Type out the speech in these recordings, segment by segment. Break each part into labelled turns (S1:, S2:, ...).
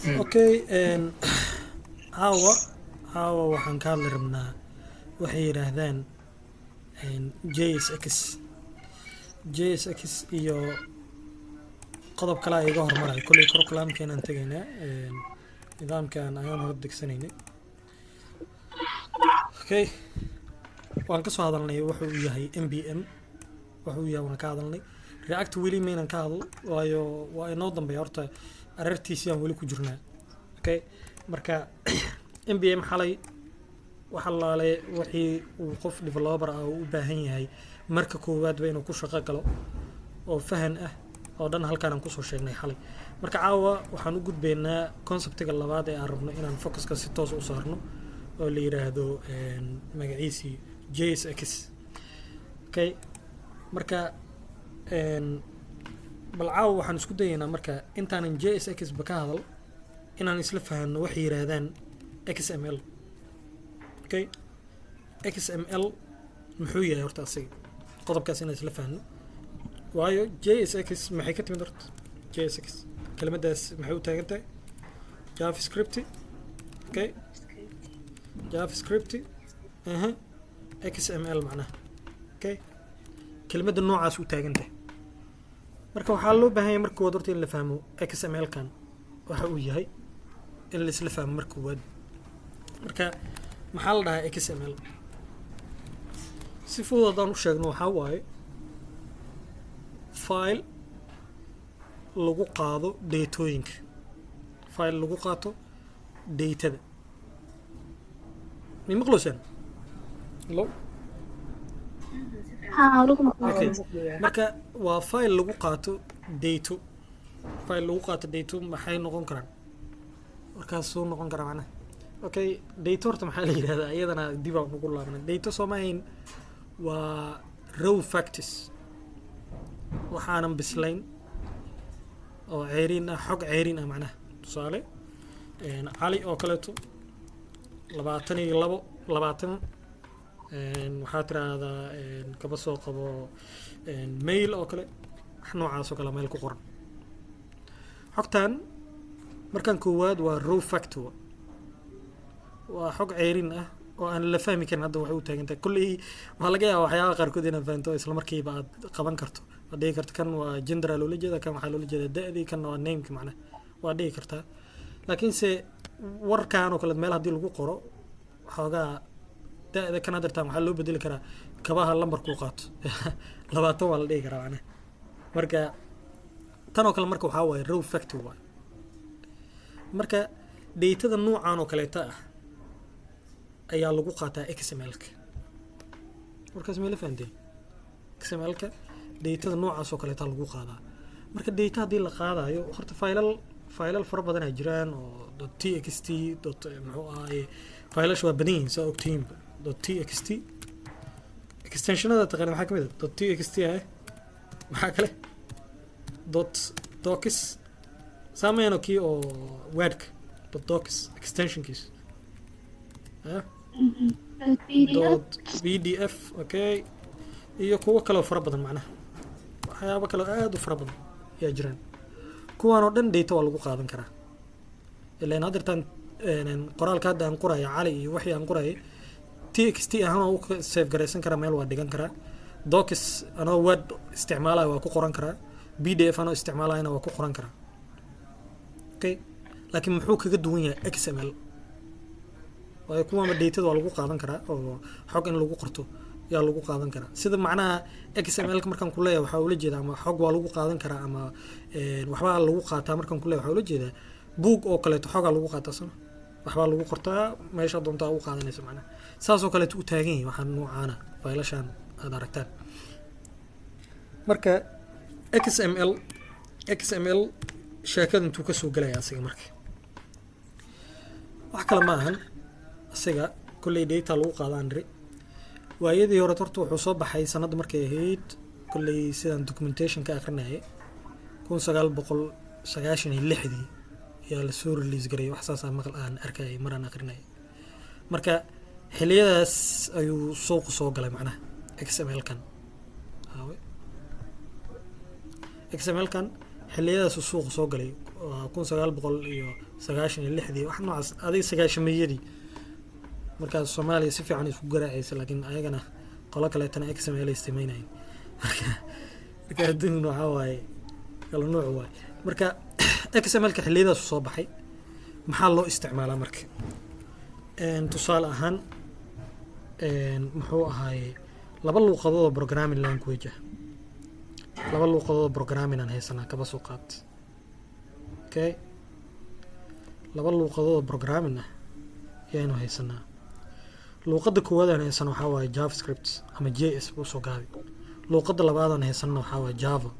S1: Okay, caawa waxaan ka hadli rabnaa waxay yidhaahdaan JSX. JSX iyo qodob kale iga hormaray. Kolley curriculumkeenaan tegaynaa, nidaamkan ayaan hor degsanaynay. Okay, waan ka soo hadalnay wuxuu uu yahay npm, wuxuu yahay waan ka hadalnay. React weli maynan ka hadal, waayo waa inoo dambeeya. Horta arartiisii aan weli ku jirnaa. Okay, marka npm xalay wax allaale wixii uu qof developer ah uu u baahan yahay marka koowaadba inuu ku shaqo galo oo fahan ah oo dhan halkaan aan kusoo sheegnay xalay. Marka caawa waxaan u gudbaynaa conceptiga labaad ee aan rabno inaan focuska si toos u saarno, oo la yidhaahdo magaciisii JSX. Okay, marka bal caawa waxaan isku dayaynaa, marka intaanan JSX ba ka hadal, inaan isla fahanno waxay yidhaahdaan XML. Okay, XML muxuu yahay horta asiga? Qodobkaas inaan isla fahanno, waayo JSX maxay ka timid horta? JSX kelimadaas maxay u taagan tahay? JavaScript. Okay, JavaScript aha XML macnaha. Okay, kelimadda noocaas u taagan tahay. Marka waxaa loo baahan yahay marka koowaad horta in la fahmo XML kan waxa uu yahay, in la isla fahmo marka koowaad. Marka maxaa la dhahaa XML? Si fudud haddaan u sheegno, waxaa waaye file lagu qaado datooyinka, file lagu qaato datada. Mi maqloysaan? Hello?
S2: Haa, lagu
S1: Okay.
S2: maqlaa.
S1: Marka waa file lagu qaato data. File lagu qaato data maxay noqon karaan? Markaas suu noqon karaa macnaha. Okay, data horta maxaa la yidhahdaa? Iyadana dib aan ugu laabnay. Data soo maahayn waa raw facts, waxaanan bislayn oo ceeriin ah, xog ceeriin ah macnaha. Tusaale, Cali oo kaleeto 22, 20, waxaa tiraahdaa, kaba soo qabo mail oo kale, wax noocaas oo kale meel ku qoran. Xogtan markan koowaad waa raw fact, waa xog ceerin ah oo aan la fahmi karin. Hadda waxay u taagan tahay kolley waxaa laga yaabaa waxyaabaha qaarkood inaad fahanto, isla markiiba aad qaban karto, waad dhihi karto kan waa gender aa loola jeeda, kan waxaa loola jeeda da-dii, kan waa nameki macnaha, waa dhihi kartaa. Laakiinse warkan oo kale meel haddii lagu qoro, xoogaa da-da kan hadirtaan waxaa loo bedeli karaa kabaha lambarkuu qaato, 20 waa la dhihi karaa macnaha. Marka tan oo kale marka waxaa waaye raw fact waay. Marka datada nuucan oo kaleeta ah ayaa lagu qaataa XML-ka. Markaas meela fahanteen? XML-ka datada noocaas oo kaleeta lagu qaadaa. Marka data haddii la qaadayo, horta faylal fara badan ay jiraan oo .txt dot muxuu ahaaye. Faylasha waa badan yihiin, saa ogtihiinba. .txt extensionada taqaana maxaa kamid ah? .txt ah. Maxaa kale? .docx saameyno, kii oo Wordka .docx extensionkiis ah, .pdf. Okay, iyo kuwo kaleo fara badan macnaha, waxyaabo kaleo aada u fara badan ayaa jiraan. Kuwaan oo dhan data waa lagu qaadan karaa. Ilan haddeertaan qoraalka hadda aan qoraya, Cali iyo wixii aan qorayay, txt ahaan waa u save garaysan karaa, meel waa dhigan karaa. Docx anoo Word isticmaalaya waa ku qoran karaa. PDF anoo isticmaalayana waa ku qoran karaa. Okay, laakiin muxuu kaga duwan yahay XML? Waayo kuwaanba datada waa lagu qaadan karaa oo xog in lagu qorto yaa lagu qaadan karaa. Sida macnaha XML ka markaan kuleeyahay waxaa ula jeedaa ama xog waa lagu qaadan karaa ama waxbaa lagu qaataa markaan kuleeyahay, waxaa ula jeedaa buug oo kaleeto xogaa lagu qaataa sama, waxbaa lagu qortaa, meesha doontaa u qaadanaysa macnaha. Saas oo kaleeto u taagan yahay waxaan noocaana, faylashaan aad aragtaan. Marka XML, XML sheekada intuu kasoo gelaya asiga marka wax kale ma ahan. Asiga kolley data lagu qaadaan ri. Waayadii hore horta wuxuu soo baxay sanadda markay ahayd, kolley sidaan documentation ka akrinayay, 1996-dii ayaa lasoo release garay. Wax saasaa maqal aan arkayay maraan akrinayay. Marka xiliyadaas ayuu suuqa soo galay macnaha XML kan. Aawe XML kan? Xilliyadaas uu suuqa soo galay waa 1996-dii, wax noocaas adig, sagaashameeyadii. Markaas Soomaaliya si fiican isku garaacaysa, laakiin ayagana qolo kaleetana XML ay isticmaalayeen. Marka adduun waxaa waaye kala nuuc waaye. Marka XML-ka xilliyadaas soo baxay. Maxaa loo isticmaalaa marka? Tusaale ahaan, muxuu ahaaye, laba luuqadood oo programming language ah, laba luuqadood oo programming aan haysanaa, kaba soo qaad. Okay, laba luuqadood oo programming ah ayaanu haysanaa. Luuqadda koowaad aan haysano waxaa waaye JavaScript ama JS buu soo gaabi. Luuqadda labaad aan haysanana waxaa waaye Java.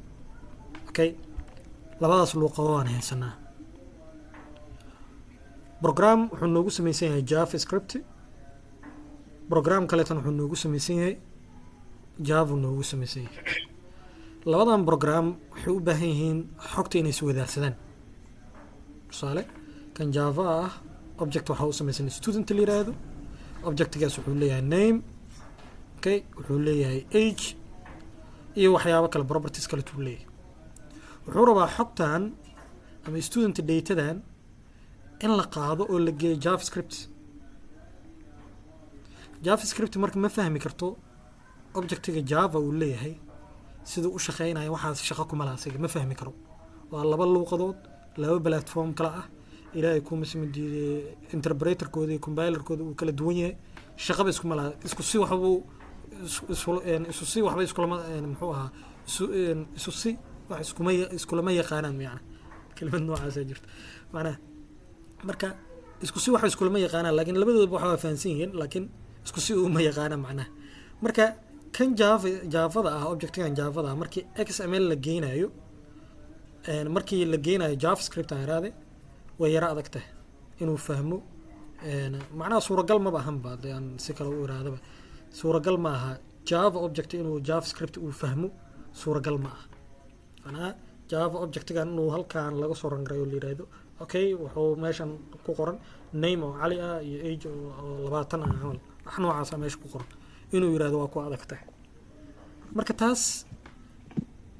S1: Okay, labadaas luuqadood aan haysanaa. Program wuxuu noogu samaysan yahay JavaScript, program kaleetana wuxuu noogu samaysan yahay Java noogu samaysan yahay. Labadan program waxay u baahan yihiin xogta inay iswadaarsadaan. Tusaale, kan Java ah object waxaa u samaysan student la yiraahdo. Objectgaas wuxuu leeyahay name, okay, wuxuu leeyahay age iyo waxyaabo kale, properties kale tuu leeyahay. Wuxuu rabaa xogtan ama student datadan in la qaado oo la geeyo JavaScript. JavaScript marka ma fahmi karto objectiga Java uu leeyahay siduu u shaqeynaya. Waxaas shaqo kuma laha, asiga ma fahmi karo. Waa laba luuqadood, laba platform kala ah. Ilaahay kuma sima diiday, interpreterkooda iyo compilerkooda uu kala duwan yahay. Shaqaba iskuma laha. Isku si waxbuu isu si waxba iskulama, muxuu ahaa, isu si wax iskulama yaqaanaan. Macna kelimad noocaasaa jirta macnaha. Marka isku si waxba iskulama yaqaanaan, laakiin labadoodaba waxa waa fahansan yihiin, laakiin isku si uma yaqaanaan macnaha. Marka kan Java, Javada ah, objectigan Javada ah, markii XML la geynayo, markii la geynayo JavaScript aan iraade, way yaro adag tahay inuu fahmo. Macnaha suuragal maba ahanba, dee aan si kale u iraadaba, suuragal ma aha Java object inuu JavaScript uu fahmo, suuragal ma aha. Macnaha Java objectigan inuu halkan laga soo rangarayo, la yiraahdo okay, wuxuu meeshan ku qoran name oo Cali ah iyo age oo 20 ah camal, wax noocaasa meesha ku qoran, inuu yirahdo waa ku adag tahay. Marka taas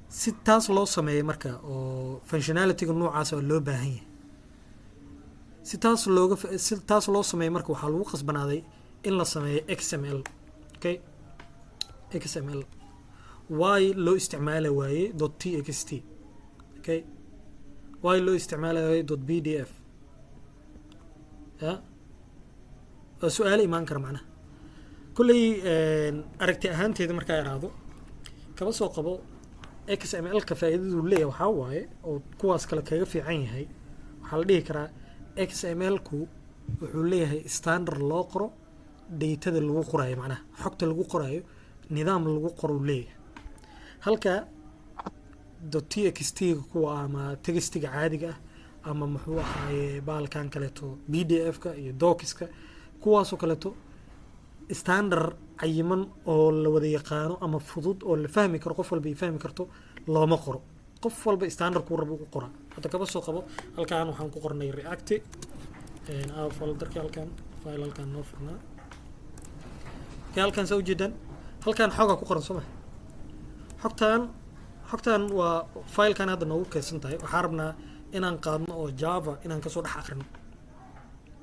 S1: si taas loo sameeyay marka oo functionalityga noocaas waa loo baahan yahay, si taas loo sameeyay marka waxaa lagu qasbanaaday in la sameeyo XML. Okay, XML why loo isticmaali waaye .txt? Okay, why loo isticmaali waaye .pdf? Ya waa su-aalo imaan kara. Macnaha kolley aragti ahaanteeda markaa iraahdo, kaba soo qabo, XML-ka faa'iidaduu leeyahay waxaa waaye oo kuwaas kale kaga fiican yahay, waxaa la dhihi karaa XML-ku wuxuu leeyahay standard loo qoro datada lagu qoraayo. Macnaha xogta lagu qoraayo nidaam lagu qoro leeyahay, halka .txt-ga kuwa ama textiga caadiga ah ama muxuu ahaaye baalkan kaleeto PDF-ka iyo docska kuwaasoo kaleeto standard cayiman oo la wada yaqaano ama fudud oo la fahmi karo, qof walba ay fahmi karto, looma qoro. Qof walba standard kuu rabo u qoraa. Hadda kaba soo qabo, halkan waxaan ku qornay React folderki, halkan file halkan noo furnaa. Okay, halkan saa ujeedaan, halkan xogaa ku qoran, soo ma? Xogtan waa filekan hadda noogu keydsan tahay. Waxaa rabnaa inaan qaadno oo Java inaan kasoo dhex akrino.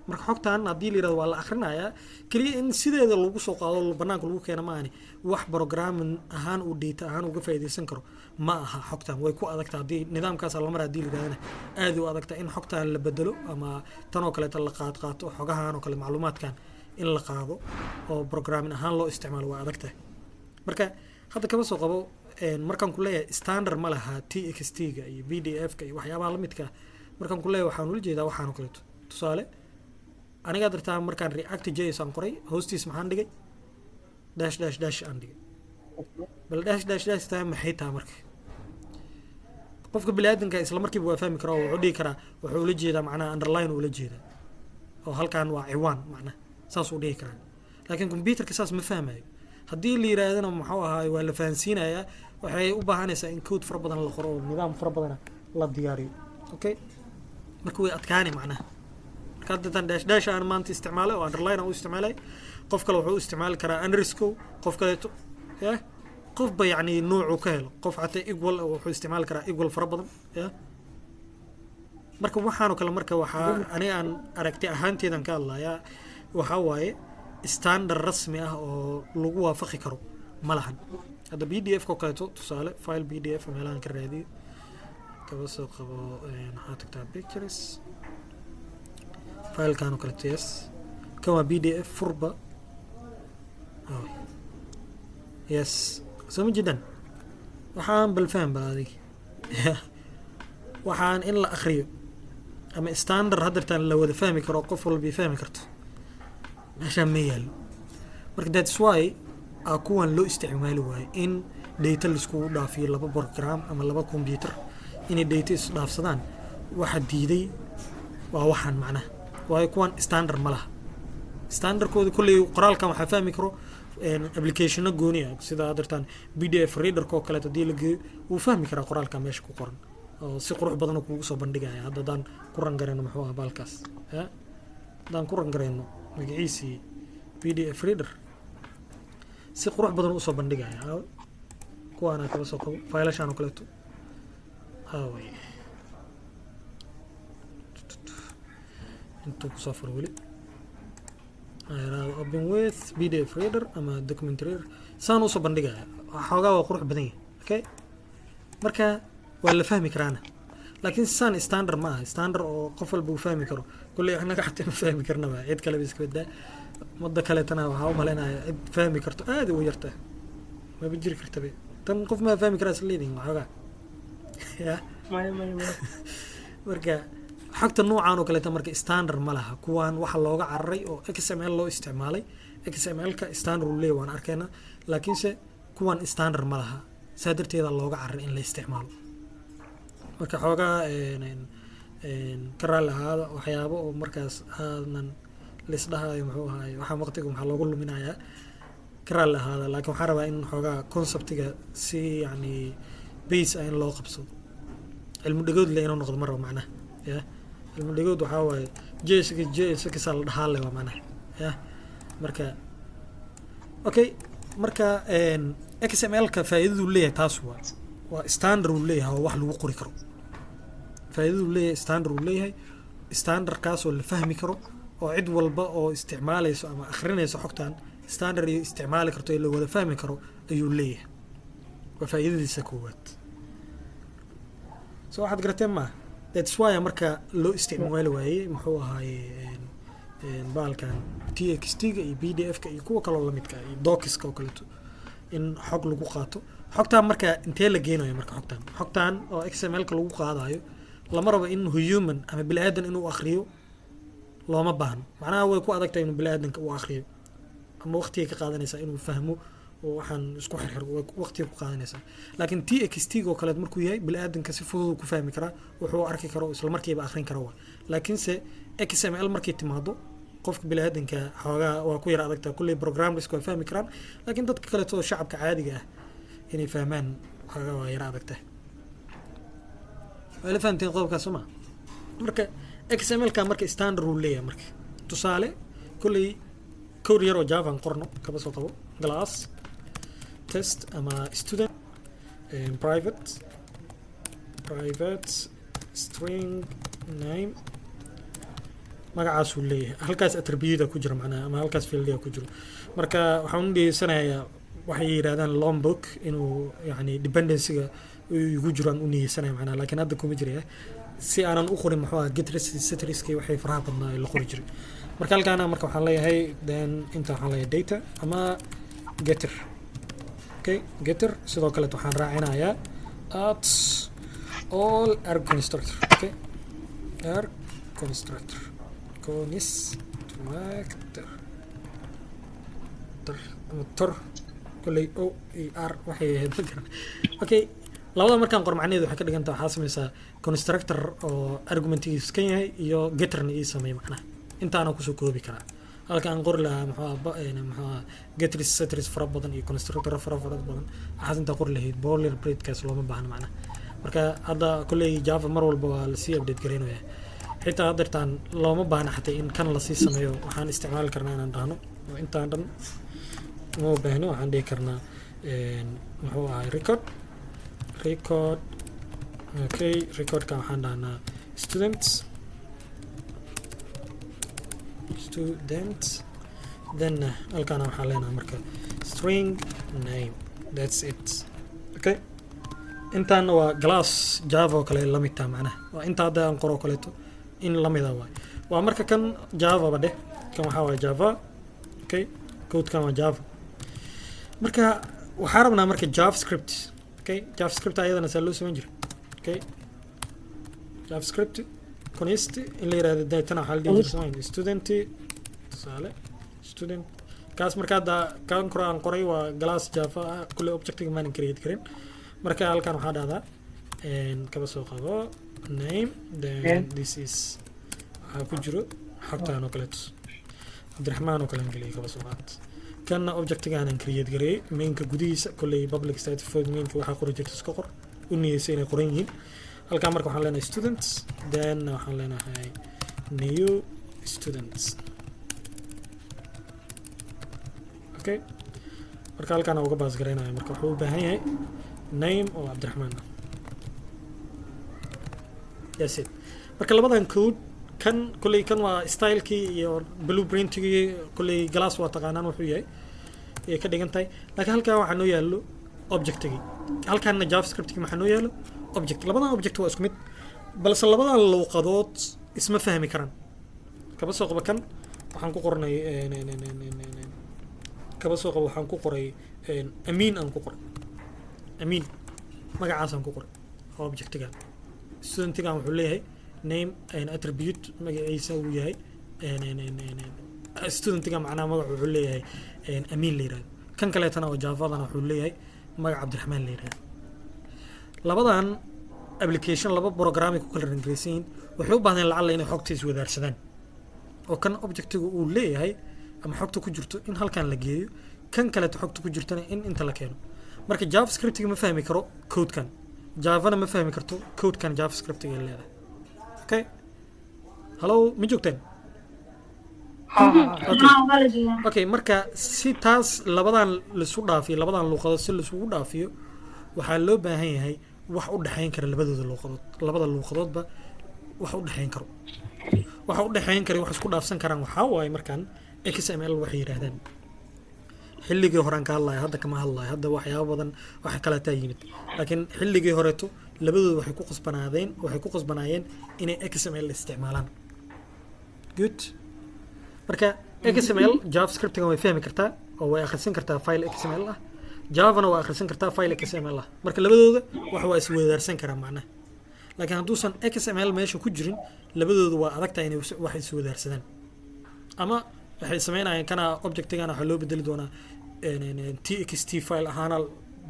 S1: Marka xogtan haddii la yirahdo waa la akrinayaa, keliya in sideeda lagu soo qaado banaanka lagu keeno ma ahani. Wax programming ahaan uu data ahaan uga faa'iidaysan karo ma aha. Xogtan way ku adagta haddii nidaamkaas la mara. Haddii la yirahdana aad u adagta in xogtan la bedelo ama tan oo kaleeta la qaad qaato, xogahan oo kale, macluumaadkan in la qaado oo programming ahaan loo isticmaalo waa adag tahay. Marka hadda kaba soo qabo, markaan ku leeyahay standard ma laha TXT-ga iyo PDF-ka iyo waxyaabaha lamidka, markaan ku leeyahay waxaan ula jeedaa waxaan oo kaleeto. Tusaale, anigaa dartaa markaan React JS aan qoray, hoostiis maxaan dhigay? Dash dash dash aan dhigay. Bal dash dash dash taa maxay tahay? Marka qofka biniaadanka isla markiiba waa fahmi karaa oo wuxuu dhihi karaa wuxuu ula jeedaa macnaha underline ula jeedaa oo halkan waa ciwaan, macnaha saasuu dhihi karaa. Laakiin computerka saas ma fahmayo. Haddii la yiraahdana muxuu ahaay waa la fahansiinayaa, waxay u baahanaysaa in code fara badan la qoro oo nidaam fara badana la diyaariyo. Okay, marka way adkaani macnaha. Marka hadda tan dash dash aan maanta isticmaalay oo underline aan u isticmaalay, qof kale wuxuu u isticmaali karaa underscore, qof kaleeto, yeah. Qofba yacni noocuu ka helo, qof xataa equal wuxuu isticmaali karaa equal fara badan ya. Marka waxaanoo kale, marka waxaa aniga aan aragti ahaanteedan ka hadlayaa waxaa waaye standard rasmi ah oo lagu waafaqi karo ma lahan. Hadda PDF ko kaleeto, tusaale, file PDF meelahan ka raadiyo, kaba soo qabo, waxaa tagtaa pictures, filekan oo kaleeto. Yes, kan waa PDF furba. Oh. Yes, soo ma jidan? Waxaan bal faham bal adig. Waxaan in la akriyo ama standard haddeertaan la wada fahmi karo, qof walba fahmi karto, meeshaan ma yaalo. Marka that's why a kuwan loo isticmaali waayo in data laiskugu dhaafiyo laba program ama laba computer inay data isdhaafsadaan. Waxa diiday waa waxaan macnaha, waayo kuwan standard ma laha. Standardkooda kolley qoraalkan waxaa fahmi karo applicationo gooni ah, sida haddeertaan PDF readerka oo kaleeto. Haddii la geeyo, wuu fahmi karaa qoraalka meesha ku qoran oo si qurux badan oo kugu soo bandhigaya. Hadda haddaan ku run garayno, muxuu ah baalkaas ya, haddaan ku run garayno magaciisii PDF reader, si qurux badan usoo bandhigaya. Kuwaana kaba soo qabo faylashaan oo kaleeto. Away, intuu kusoo furo weli, open with PDF reader ama document reader, saan usoo bandhigaya. Xoogaa waa qurux badan yahay. Okay, marka waa la fahmi karaana, laakiin saan standard ma aha, standard oo qof walba uu fahmi karo. Kulley annaga xataa ma fahmi karnaba, cid kaleba iska badaa. Ummadda kaleetana waxaa u malaynaya cid fahmi karto aad ugu yarta, maba jiri kartabe. Tan qof maa fahmi karaa is leedin waxoogaa ya?
S2: Maya, maya, maya.
S1: Marka xogta noocan oo kaleeta marka standard ma laha. Kuwaan waxa looga cararay oo XML loo isticmaalay, XML-ka standard uu leeyahy waan arkaynaa, laakiinse kuwan standard ma laha, saa darteeda looga cararay in la isticmaalo. Marka xoogaa ka raalli ahaada waxyaabo oo markaas aanan laisdhahayo muxuu ahaay, waxaa waqtiga maxaa loogu luminayaa, ka raalli ahaada. Laakiin waxaan rabaa in xoogaa conceptiga si yacni base ah in loo qabsado. Cilmi dhagood le inuu noqdo ma rabo macnaha ya. Cilmi dhagood waxaa waaye jska jskasa la dhahaa le waa macnaha ya. Marka okay, marka XML-ka faa'iidadu leeyahay taas waa standard uu leeyahay oo wax lagu qori karo. Faa'iidadu leeyahay, standard uu leeyahay, standardkaas oo la fahmi karo oo cid walba oo isticmaalayso ama akhrinayso xogtan standard iyo isticmaali karto ee la wada fahmi karo ayuu leeyahay. Waa faa'iidadiisa koowaad. So waxaad garateen maaha? That's why marka loo isticmaali waayey muxuu ahaaye bahalkan TXT-ga iyo PDF-ka iyo kuwa kaloo lamidka ah iyo docska oo kaleeto in xog lagu qaato. Xogtaan marka intee la geenayo? Marka xogtaan oo XML-ka lagu qaadayo lama rabo in human ama bini aadan inuu akriyo, looma baahno. Macnaha way ku adagtahay inuu bini aadanka uu akriyo ama waqtigay ka qaadanaysaa inuu fahmo oo waxaan isku xirxiro, way waqtiga ku qaadanaysaa. Laakiin TXT oo kaleet markuu yahay, bini aadanka si fudud uu ku fahmi karaa, wuxuu arki karo isla markiiba akrin karo waay. Laakiinse XML markay timaado, qofka bini aadanka xoogaa waa ku yara adagtaa. Kulley programmerska waa fahmi karaan, laakiin dadka kaleeto oo shacabka caadiga ah inay fahmaan xoogaa waa yara adagtahay. Waa la fahamteen qodobkaas, soo ma? Marka XML-ka marka standard uu leeyahay. Marka tusaale, kolley code yar oo Java aan qorno. Kaba soo qabo class test ama student, private string name, magacaasuu leeyahay. Halkaas attribute ku jira macnaha ama halkaas fieldiga ku jiro. Marka waxaan u niyeysanayaa waxay yidhahdaan Lombok inuu yani dependencyga igu jiro aan u niyeysanaya macnaha, laakiin hadda kuma jiraya si aanan u qorin muxuu aha getters, setterski, waxay faraha badnaa ee la qori jiray. Marka halkaana marka waxaan leeyahay, then inta waxaan leeyahay data ama getter. Okay, getter sidoo kaleet waxaan raacinayaa at all arg constructor. Okay, arg constructor, constructor tor ama tor, kolley o e r waxay ahayd ma garan. Okay, labada markaan qor, macnaheedu waxay ka dhigan tahay waxaa sameysaa constructor oo argumentigiisu kan yahay iyo getterna ii sameey. Macnaha intaana kusoo koobi karaa halka aan qori lahaa muxuu aha muxuu aha getters, setters fara badan iyo constructor fara badan. Waxaas intaa qori lahayd, boilerplatekaas looma baahna macnaha. Marka hadda kolley Java mar walba waa lasii update garaynaya. Xitaa haddeertaan looma baahna xataa in kan lasii sameeyo. Waxaan isticmaali karnaa inaan dhahno oo intaan dhan uma baahno. Waxaan dhihi karnaa Muxuu ahay? Record, record. Okay, recordkan waxaan dhahnaa students, student. Then halkaana waxaan leenahay marka string name. That's it. Okay, intaana waa class Java oo kale la mid taha. Macnaha waa inta hadda aan qoro kaleeto in lamida waay. Waa marka kan Java ba dheh, kan waxaa waaya Java. Okay, codekan waa Java. Marka waxaa rabnaa marka JavaScript. Okay, JavaScript ayadana saa loo samayn jira. Okay, JavaScript const in la yirahdo, deetana waxaa la dhihi jira samayn student, tusaale student kaas. Marka hadda kan kore aan qoray waa class Java ah. Kulle objectiga maanan create karin. Marka halkan waxaa dhahdaa kaba soo qabo name, then this is waxaa ku jiro xogtaan oo kaleeto, Cabdiraxmaan oo kale aan geliyay, kaba soo qaad. Kanna objectigaanan create gareeyay mainka gudihiisa. Kolley public static void mainka waxaa qori jirta iska qor, u niyeysa inay qoran yihiin. Halkan marka waxaan leenahay students, then waxaan leenahay new students. Okay, marka halkaan uga pass garaynaya. Marka wuxuu u baahan yahay name oo Cabdiraxmaan ah. That's it. Marka labadan code, kan kolley kan waa stylekii iyo blueprintigii. Kolley class waa taqaanaan wuxuu yahay ayay ka dhigan tahay. Laakiin halkan waxaa noo yaallo objectigii, halkaana JavaScriptigi waxaa noo yaallo object. Labadan object waa isku mid, balse labadan luuqadood isma fahmi karaan. Kaba soo qabo kan waxaan ku qornay, kaba soo qabo waxaan ku qoray Amiin aan ku qoray, Amiin magacaasaan ku qoray oo objectigan. Studentigan wuxuu leeyahay name attribute, magaciisa uu yahay studentiga. Macnaha magac wuxuu leeyahay Amiin la yirahdo. Kan kaleetana oo Javadana wuxuu leeyahay magac Cabdiraxmaan la yirahdo. Labadan application laba programay ku kala rangaraysan yihiin. Waxay u baahdeen lacalla inay xogta iswadaarsadaan, oo kan objectigu uu leeyahay ama xogta ku jirto in halkan la geeyo, kan kaleeto xogta ku jirtana in inta la keeno. Marka JavaScriptiga ma fahmi karo codekan, Javana ma fahmi karto codekan JavaScriptiga ay leedahay. Okay, hallo, ma joogteen? Okay, marka si taas labadan laisu dhaafiyo, labadan luuqadood si laisugu dhaafiyo, waxaa loo baahan yahay wax u dhexayn kara labadooda luuqadood, labada luuqadoodba wax u dhexayn karo. Waxa u dhexayn kara, wax isku dhaafsan karaan, waxaa waaye markaan XML waxay yidhaahdaan. Xilligii horaan ka hadlaya, hadda kama hadlayo. Hadda waxyaabo badan waxa kaleetaa yimid, laakiin xilligii horeeto labadooda waxay ku qasbanaadeen, waxay ku qasbanaayeen inay XML isticmaalaan. Good. Marka XML JavaScriptigan way fahmi kartaa oo way akhrisan kartaa file XML ah, Javana waa akhrisan kartaa file XML ah. Marka labadooda wax waa isweydaarsan karaa macnaha. Laakiin hadduusan XML meesha ku jirin, labadooda waa adagtahay inay wax isweydaarsadaan. Ama waxay sameynayaan kana objectigana waxaa loo bedeli doonaa TXT file ahaana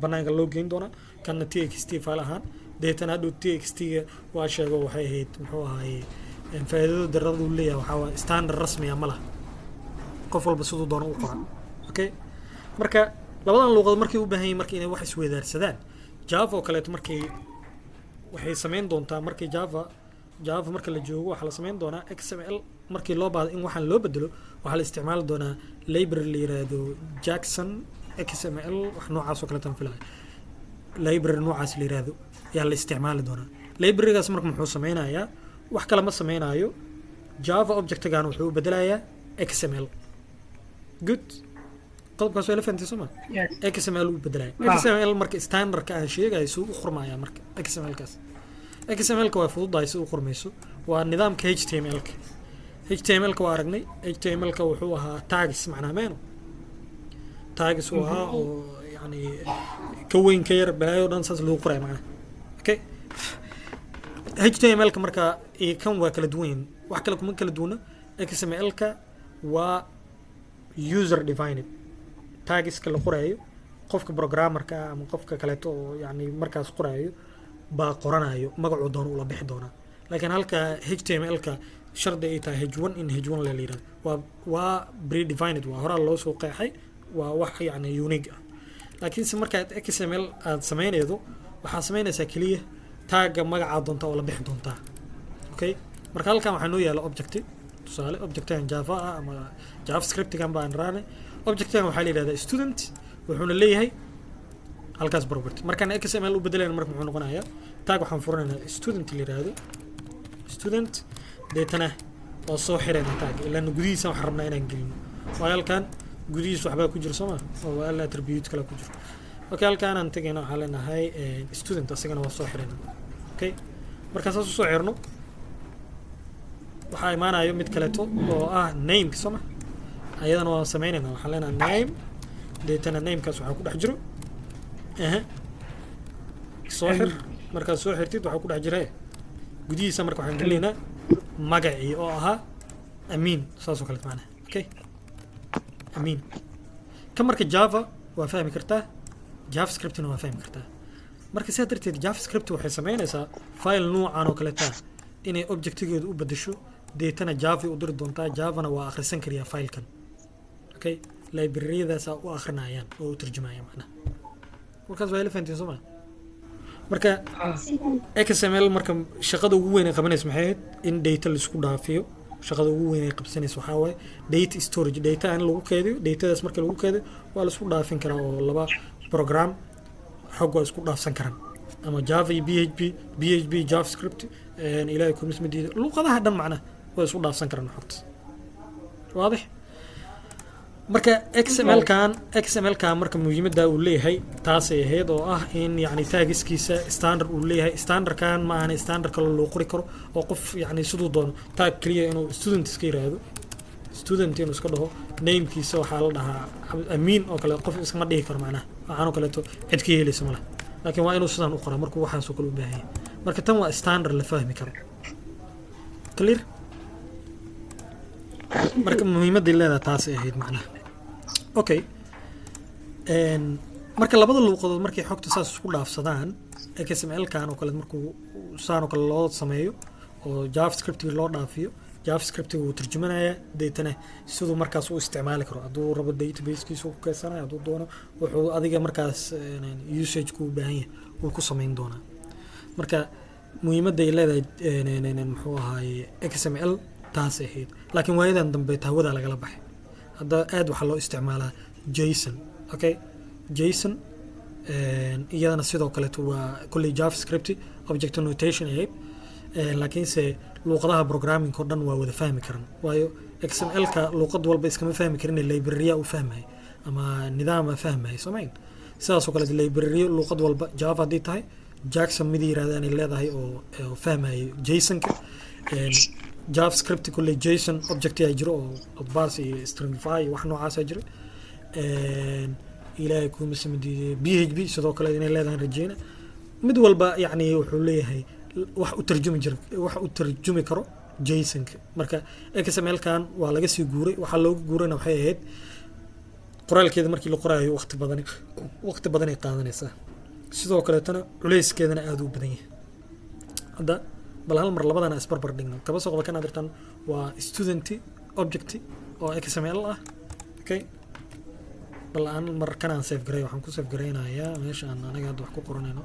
S1: banaanka loo geyn doonaa, kana TXT file ahaan. Deetana hadhow TXT-ga waa sheego waxay ahayd, muxuu ahaye, faa'iidada darrada uu leeyahay waxaa waaye standard rasmiya ma laha, qof walba siduu doono u qoran. Okay, marka labadan luuqadood markay u baahan yihin marka inay wax isweydaarsadaan, Java oo kaleeto markay waxay sameyn doontaa, markii Java marka la joogo, waxaa la sameyn doonaa XML markii loo baahdo in waxaan loo bedelo, waxaa la isticmaali doonaa library la yiraahdo Jackson XML, wax noocaas oo kaleetan filaya. Library noocaas la yiraahdo yaa la isticmaali doonaa. Librarygaas marka muxuu sameynayaa? Wax kale ma sameynayo. Java objectigan wuxuu u bedelayaa XML. Good, qodobkaas waa la fahantay, soo ma?
S2: Yes.
S1: XML uu bedelaya.
S2: Ah.
S1: XML marka standardka aan sheegayo suu u qormayaa. Marka XML kaas, XML ka waa fududahay si u qormayso. Waa nidaamka HTML ka. HTML ka waa aragnay. HTML ka wuxuu ahaa tags, macnaha meeno tags uu ahaa oo yani ka weyn, ka yar, balaayo dhan saas lagu qoraya macnaha. Okay, HTML ka marka iyo kan waa kala duwan yihiin, wax kale kuma kala duwana. XML ka waa user defined tagska la qoraayo. Qofka programmerka ah ama qofka kaleeto oo yani markaas qoraayo baa qoranayo, magacuu doono ula bixi doonaa. Laakiin halka HTML-ka shardi ay tahay h1 in h1 la yirahdo, waa predefined, waa horaa loo soo qeexay, waa wax yani unique ah. Laakiinse markaad XML aad samaynaydo, waxaad samaynaysaa keliya tagga magacaa doonta oo la bixi doontaa. Okay, marka halkan waxaa noo yaala object, tusaale objectigan Java ah ama JavaScriptigan baan raane. Objectigan waxaa la yihahdaa student, wuxuuna leeyahay Halkaas property markaan XML u bedelayna, marka muxuu noqonayaa? Tag waxaan furanaynaa student la yiraahdo, student, deetana waa soo xirayna tag, ilaan gudihiisa waxaan rabnaa inaan gelino, waayo halkan gudihiisa waxbaa ku jira, soo ma? Oo waa attribute kale ku jiro. Okay, halkaan aan tagayna, waxaan leenahay student, asagana waa soo xirayna. Okay, markaan saas usoo xirno, waxaa imaanayo mid kaleeto oo ah nameka, soo ma? Ayadana waan sameynayna. Waxaan leenahay name, deetana namekaas waxaa ku dhex jiro, ehe, soo xir. Markaad soo xirtid, waxaa ku dhex jira gudihiisa. Marka waxaan gelinaynaa magacii oo ahaa Amiin, saas oo kaleet macnaha. Okay, Amiin ka. Marka Java waa fahmi kartaa, JavaScriptna waa fahmi kartaa. Marka sidaa darteed JavaScript waxay sameynaysaa file nuucan oo kaleeta inay objectigeedu u bedesho, deetana Java u diri doontaa. Javana waa akhrisan kariyaa filekan. Okay, libraryadaasaa u akhrinayaan oo u turjumaya macnaha. Markaas waa ila fahantiin, soo ma? Marka XML marka shaqada ugu weyn ay qabanaysa maxay ahayd? In data laisku dhaafiyo. Shaqada ugu weyn ay qabsanaysa waxaa waaye data storage, data in lagu keydiyo. Datadaas marka lagu keydiyo, waa laisku dhaafin karaa oo laba program xog waa isku dhaafsan karaan, ama Java iyo PHP, PHP JavaScript, ilaahay kumis ma diido, luqadaha dhan macnaha waa isku dhaafsan karaan xogta. Waadix? Marka XML kan, XML kan marka muhiimadda uu leeyahay taasay ahayd, oo ah in yani tagskiisa standard uu leeyahay. Standardkan ma ahan standard kale loo qori karo oo qof yani siduu doono tag keliya inuu student iska yiraahdo, student inuu iska dhaho, namekiisa waxaa la dhahaa Amiin oo kale, qof iskama dhihi karo macnaha. Waxaan oo kaleeto cid ka yeelaysa malaha, laakiin waa inuu sidaan u qoraa markuu waxaasoo kale u baahan yahay. Marka tan waa standard la fahmi karo, clear. Marka muhiimadday leedahay taasay ahayd macnaha. Okay, marka labada luuqadood markay xogta saas isku dhaafsadaan, XML kan oo kale markuu saan oo kale loo sameeyo oo JavaScriptiga loo dhaafiyo, JavaScriptiga wuu turjumanayaa, deetana siduu markaas u isticmaali karo, hadduu rabo databasekiisa ku keydsanaya, hadduu doono wuxuu adiga markaas usage ku u baahan yahay wuu ku samayn doonaa. Marka muhiimadda ay leedahay, muxuu ahaaye, XML taasay ahayd. Laakiin waayadan dambe hawada lagala baxay. Hadda aad waxaa loo isticmaalaa JSON. Okay, JSON iyadana sidoo kaleeto waa kolley JavaScript object notation ahayd, laakiinse luuqadaha programming oo dhan waa wada fahmi karan, waayo XML-ka luuqad walba iskama fahmi karin, librarya u fahmay ama nidaama fahmay soomayn. Sidaas oo kaleeto libraryo luuqad walba, Java haddii tahay JSON mid yirahdaan ay leedahay oo fahmayo JSON-ka. JavaScript kolley JSON object ayaa jiro oo parse iyo stringify iyo wax noocaasa jiro. Ilaahay kuma samadiiday, PHP sidoo kale inay leedahay rajeyna. Mid walba yacni wuxuu leeyahay wax u tarjumi jira, wax u tarjumi karo JSON-ka. Marka XML-kan waa laga sii guuray. Waxaa looga guurayna waxay ahayd qoraalkeeda markii la qoraayo waqti badanay qaadanaysaa, sidoo kaleetana culeyskeedana aada u badan yahay. Hadda bal hal mar labadana isbarbar dhigno. Kaba soo qaba kan adirtan waa student object oo XML ah. Okay, bal aan mar kanaan save garay. Waxaan ku save garaynayaa meesha aan anaga hadda wax ku qoranayno.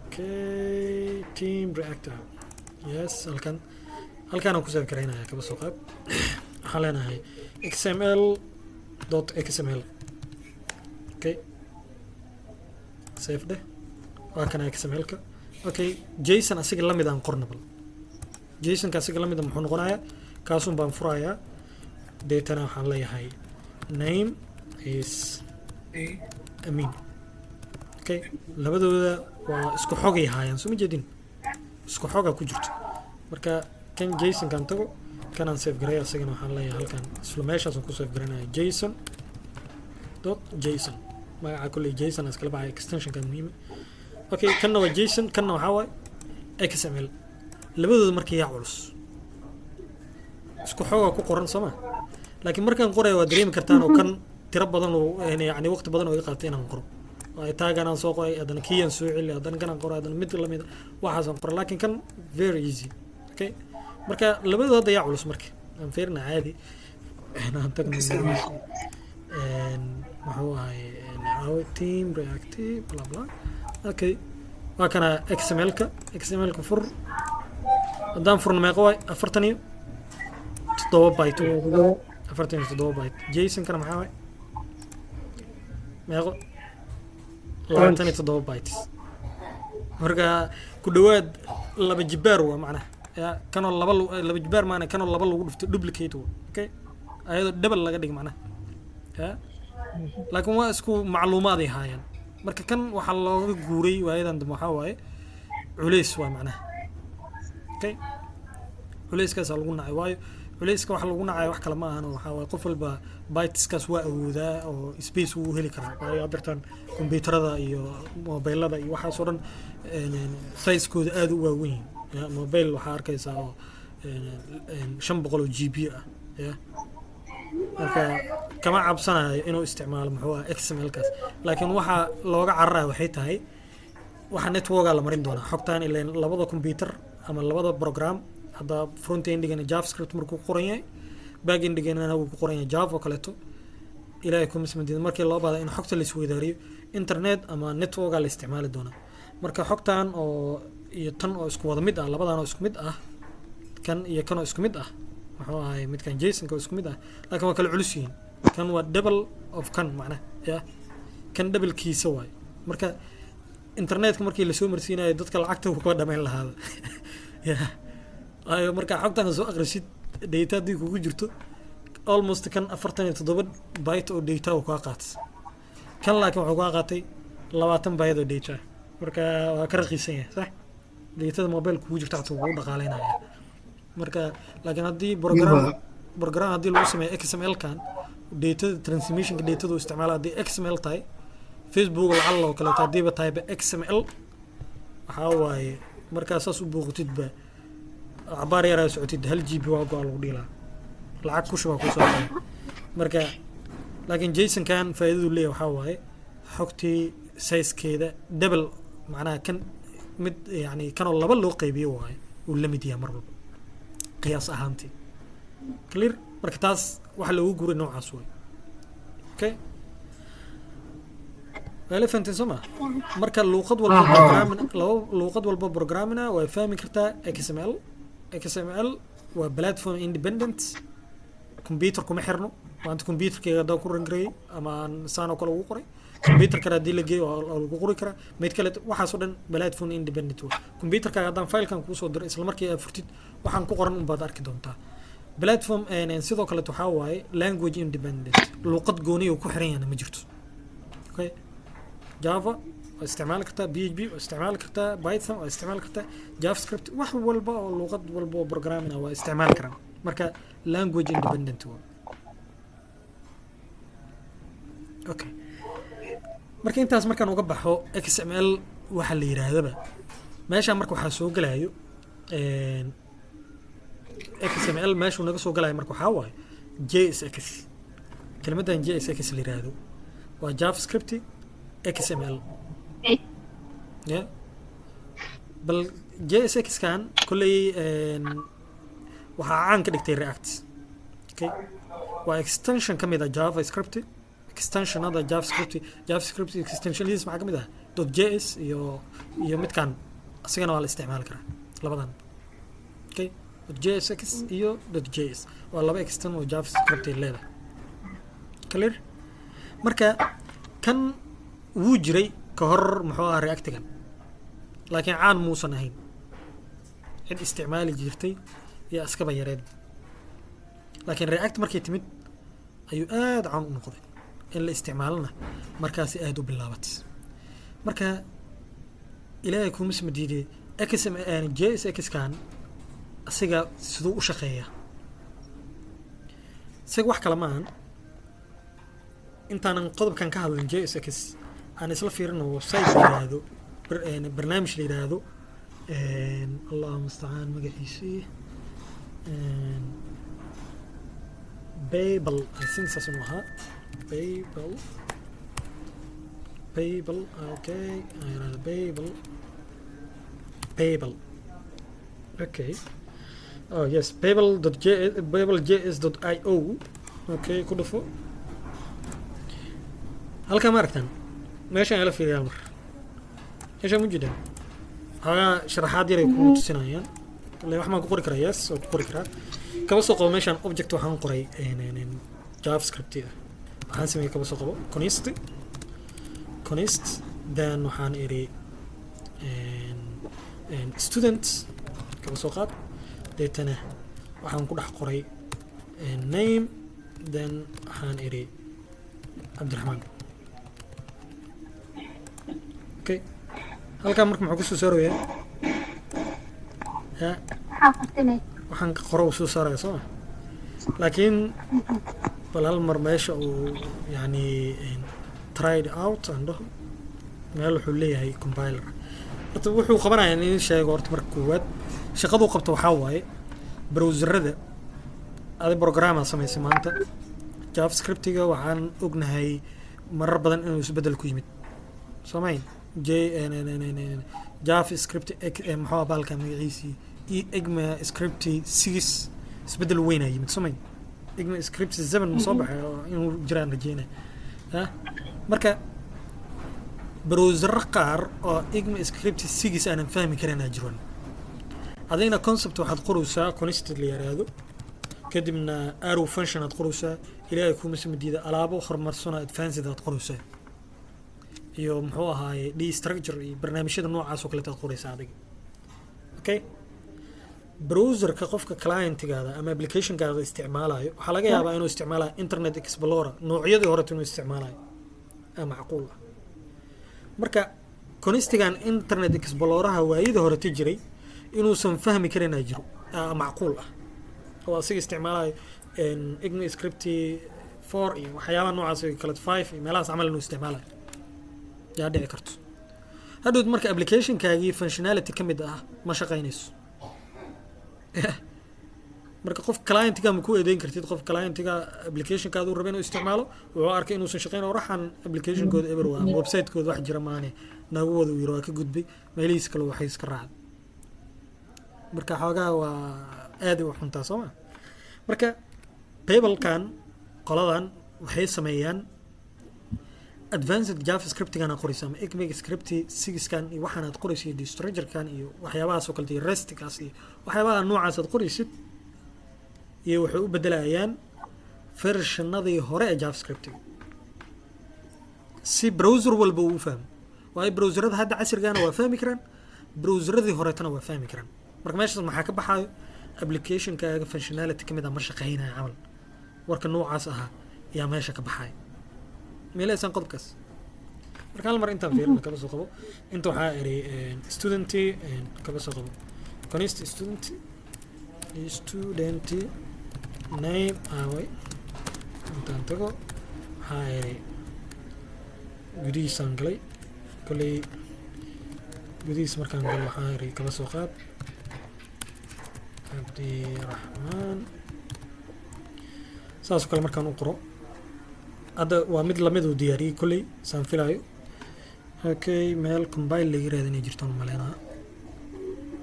S1: Okay, team reactor, yes, halkan aan ku save garaynaya. Kaba soo qaad waxaan leenahay xml.xml. Okay, save dheh. Waa kana XML-ka. Okay, JSON asiga lamid aan qorna. Bal JSON-ka asiga lamid a muxuu noqonayaa? Kaasun baan furayaa, deetana waxaan leeyahay name is Amin. Okay, labadooda waa isku xogay haayaan, soo ma jeedin? Isku xoga ku jirto. Marka kan JSON-kan tago, kanaan save garay, asagana waxaan leeyahay halkan isla meeshaasaan ku save garanaya, json.json. Magaca kolley JSON iskala baxay, extensionka muhiima. Okay, kanna waa JSON, kanna waxaa waaye XML. Labadooda marka yaa culus? Isku xoogaa ku qoran, soo ma? Laakiin markaan qoraya waa dareemi kartaan oo kan tiro badan oo yani waqti badan oo iga qaatay inaan qoro. Waayo taagan aan soo qoray, haddana kiyaan soo celi, haddana kanaan qoray, haddana mid lamid waxaasaan qoray. Laakiin kan very easy. Okay, marka labadooda hadda yaa culus? Marka aan fiirina caadi aan tagno, muxuu ahay, team reactive, bla bla. Okay, waa kana XML-ka. XML-ka fur. Haddaan furno, meeqa waay? 47 byte, 47 byte. JSON-kana maxaa waay? Meeqo? 27 bytes. Marka ku dhawaad laba jibaar waa macnaha ya kanoo laba laba jibaar maana, kanoo laba lagu dhufto, duplicate waa. Okay, ayadoo double laga dhig macnaha ya, laakiin waa isku macluumaaday haayaan. Marka kan waxaa looga guuray waayadan dambe waxaa waaye culays waa macnaha. Okay, culayskaasaa lagu nacay, waayo culayska waxa lagu nacaya wax kale ma ahan, waxaa waaye qof walba byteskaas waa awoodaa oo space wuu heli karaa, waayo haddeertan kombiyuutarada iyo mobilada iyo waxaas oo dhan sizekooda aad u waaweyn yihiin. Ya, mobile waxaa arkaysaa oo 500 oo GB ah ya. Marka kama cabsanayo inuu isticmaalo muxuu ah XML kaas, laakiin waxaa looga cararaya waxay tahay waxa networka la marin doonaa xogtaan, ileen labada computer ama labada program hadda front endigana JavaScript markuu ku qoran yahay, back endigana wuu ku qoran yahay Java oo kaleeto. Ilaahay kuma ismadiid, markii loo baahda in xogta la isweydaariyo, internet ama networka la isticmaali doonaa. Marka xogtan oo iyo tan oo isku wada mid ah, labadan oo isku mid ah, kan iyo kan oo isku mid ah, muxuu ahay midkan JSONka oo isku mid ah, laakiin waa kala culus yihiin. Kan waa double of kan macnaha ya, kan doublekiisa waay. Marka internetka markii lasoo marsiinayo dadka lacagta wuu ka dhamayn lahaaba ya, waayo marka xogtan soo aqrisid, data haddii kugu jirto, almost kan 47 byte oo data uu kaa qaatay, kan laakiin wuxuu kaa qaatay 20 byte oo data ah. Marka waa ka raqiisan yahay, sax? Datada mobile kugu jirta xataa kugu dhaqaaleynaya. Marka laakiin haddii program haddii lagu sameeyo XML kan, datada transmissionka datada uu isticmaala haddii XML tahay, Facebook lacala oo kaleeto haddiiba tahayba XML, waxaa waaye markaa saas u booqatidba, cabaar yaraa socotid, 1 GB waa go-a lagu dhihi lahaa, lacag ku shubaa kusoo baxay. Marka laakiin JSONkan faa'iidadu leeyahay waxaa waaye xogtii sizekeeda double macnaha, kan mid yani kanoo laba loo qaybiyo waaye uu la mid yahay mar walba qiyaas ahaantii. Clear? Marka taas waxa loogu guuray noocaas waay. Okay, waa la fahanteen, soo ma? Marka luuqad walba programming, laba luuqad walba programming way fahmi kartaa XML. XML waa platform independent, computer kuma xirno. Maanta computerkayga haddaan ku run gareeyay ama aan saan oo kale ugu qoray, computer kale haddii la geeyo waa lagu qori karaa mid kale. Waxaas oo dhan platform independent waa. Computerkaaga haddaan filekan kuusoo diro, isla markii aad furtid, waxaan ku qoran unbaad arki doontaa. Platform sidoo kaleet waxaa waaye language independent, luuqad gooni uu ku xiran yahna ma jirto. Okay, Java waa isticmaali kartaa, PHP waa isticmaali kartaa, Python waa isticmaali kartaa, JavaScript, wax walba oo luuqad walba oo programming ah waa isticmaali karaan. Marka language independent waa. Okay, marka intaas markaan uga baxo XML waxa la yidhaahdaba meeshaan, marka waxaa soo gelayo XML. Meeshuu naga soo galayo marka waxaa waaye JSX. Kelimaddan JSX la yidhaahdo waa JavaScript XML ya. Bal JSX kan kolley waxaa caan ka dhigtay React. Okay, waa extension ka mid ah JavaScript, extensionada JavaScript. JavaScript extensionadiis maxaa ka mid ah? .js iyo midkan isagana waa la isticmaali karaa, labadan. Okay, .jsx iyo .js waa laba extension oo JavaScript ay leedahay. Clear? Marka kan wuu jiray ka hor muxuu ah Reactigan, laakiin caan muusan ahayn, cid isticmaali jirtay iyo iskaba yareed. Laakiin React markay timid ayuu aada caan u noqday, in la isticmaalana markaasi aada u bilaabatay. Marka ilaahay kuma sma diiday, XM JSX kan asiga siduu u shaqeeyaa? Isaga wax kale ma ahan. Intaanan qodobkan ka hadlin JSX, aan isla fiirino website la yiraahdo, barnaamij la yiraahdo, Allahu mustacaan, magaciisii Babel, I think saas inuu ahaa, Babel, Babel. Okay, aan yiraahdo Babel, Babel. Okay, oh yes, babel dot j babeljs.io. Okay, ku dhufo halkaa. Ma aragtaan meeshaan? Ila fiiriyaa mar meeshaan mu jeedaan? Xoogaa sharaxaad yar ay kugu tusinayaan. Ile wax maan ku qori karaa? Yes, oo ku qori karaa. Kaba soo qabo meeshaan object waxaan qoray JavaScript ah, waxaan sameeyey kaba soo qabo const Const, then waxaan idhi student kaba soo qaad. Deetana waxaan ku dhex qoray name, then waxaan idhi Cabdiraxmaan. Okay, halkaa marka muxuu kusoo saarayaa ya?
S2: Waxaa qortinay.
S1: Waxaan ka qoro uu soo saaraya, soo ma? Laakiin bal hal mar meesha uu yani tried out aan dhaho, meel wuxuu leeyahay compiler. Horta wuxuu qabanaya in sheego. Horta marka koowaad shaqaduu qabto waxaa waaye browserada. Adi programaa samaysay maanta JavaScriptiga, waxaan ognahay marar badan inuu isbeddel ku yimid, soomayn? J JavaScript muxuu baalka magaciisii e ECMAScript 6 isbeddel weynaa yimid, soomayn? ECMAScript 7 ma soo baxay oo inuu jiraan rajeynaya. Ha, marka browsero qaar oo ECMAScript 6 aanan fahmi karin aa jiran. Adigna concept waxaad qoraysaa const la yiraahdo, kadibna arrow function aad qoraysaa. Ilaahay kuma samadiida, alaabo horumarsano advanced aad qoraysaa iyo muxuu ahaaye destructure iyo barnaamijyada noocaas oo kaleeta aad qoraysaa adiga. Okay, browserka qofka clientgaada ama applicationkaada isticmaalayo waxaa laga yaabaa inuu isticmaalayo Internet Explorer noocyadii horeta inuu isticmaalayo aa macquul ah. Marka constigan Internet Exploreraha waayadii horeta jiray inuusan fahmi karin aa jiro, aa macquul ah, oo asiga isticmaalayo ECMAScript 4 iyo waxyaabaha noocaas oo kale, 5 iyo meelahaas camal inuu isticmaalayo yaa dhici karto. Hadhowd marka applicationkaagii functionality ka mid ah ma shaqaynayso. Marka qof clientga ma ku eedeyn kartid. Qof clientga applicationkaada uu raba inuu isticmaalo wuxuu arkay inuusan shaqeyn oo raxan applicationkooda eber waa ama websitekooda wax jira maane nagu wada uu yiri, waa ka gudbay, meelihiis kale waxay iska raacday. Marka xoogaa waa aad u xuntaa, soo ma? Marka Babelkan qoladan waxay sameeyaan advanced JavaScriptigan aad qoraysa ama ECMAScript 6-kan iyo waxaan aad qoraysa iyo destructurekan iyo waxyaabahaas oo kaleeto iyo restkaas iyo waxyaabaha noocaas aad qoraysid iyo waxay u bedelayaan versionadii hore ee JavaScriptiga si browser walba uu u fahmo. Waayo browserada hadda casrigana waa fahmi karaan, browseradii horeetana waa fahmi karaan. Marka meeshaas maxaa ka baxaayo? Applicationkaaga functionality ka mid ah ma shaqeynaya camal, warka noocaas ahaa yaa meesha ka baxaya. Meelaysaan qodobkaas marka hal mar intaan fiirino. Kaba soo qabo inta waxaa iri student, kaba soo qabo const student, student name aaway. Intaan tago waxaa iri gudihiisaan galay kolley. Gudihiis markaan galo waxaa iri kaba soo qaad Cabdiraxmaan. Saasoo kale markaan u qoro hadda waa mid lamid uu diyaariyey kolley saan filaayo. Okay, meel compile laga raada inay jirtaan umaleynaa.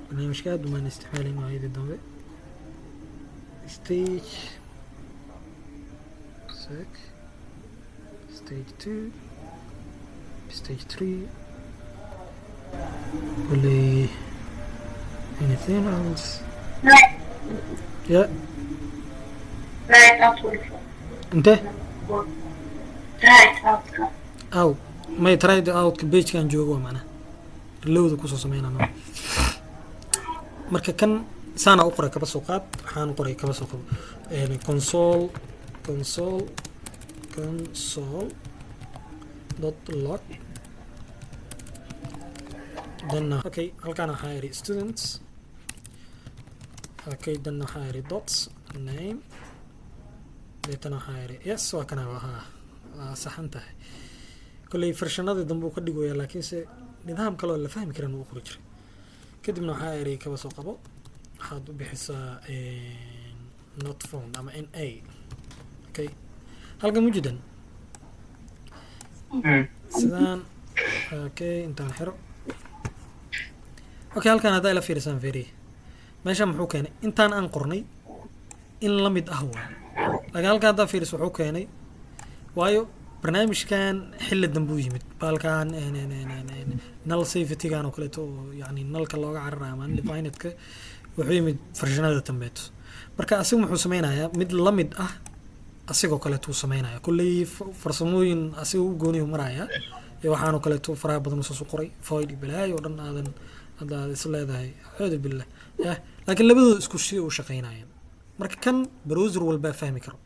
S1: Barnaamijka aad umaan isticmaalayn waayadii dambe. Stage sec, stage two, stage three kolley. Anything else? Yeah.
S2: Right out.
S1: Inte?
S2: Try out.
S1: Aw may try outka pagekan joogo waa macnaha reloada kusoo sameynaa. Marka kan saana u qoray, kaba soo qaad waxaan qoray kaba soo qabo console console console.log. Then okay, halkaan waxaa iri students. Okay, then waxaa iri dot name. Deetana waxaa iri yes, waa kana, waa waa saxan tahay. Kolley versionadii dambe uu ka dhigaya, laakiinse nidaam kale oo la fahmi karin uu qori jiray. Kadibna waxaa iri kaba soo qabo waxaad u bixisaa not found ama NA. Okay, halkan mujidan sidaan. Okay, intaan xiro. Okay, halkan haddaa ila fiirisaan, fiiriye meeshan muxuu keenay? Intaan aan qornay in la mid ah waa, laakiin halkan haddaa fiiriso wuxuu keenay, waayo barnaamijkan xilli dambe u yimid baalkan null safetygan oo kaleeto oo yani nullka looga cararayo ama undefinedka, wuxuu yimid versionada dambeeto. Marka asiga muxuu sameynayaa? Mid la mid ah asigoo kaleeto uu sameynaya. Kulley farsamooyin asiga u gooniyu maraya. Iyo waxaanoo kaleeto faraha badan saas u qoray, void iyo balaayo oo dhan aadan hadda aad is leedahay, acuudu billah. Yah, laakiin labadooda isku si u shaqeynayaan. Marka kan browser walbaa fahmi karo.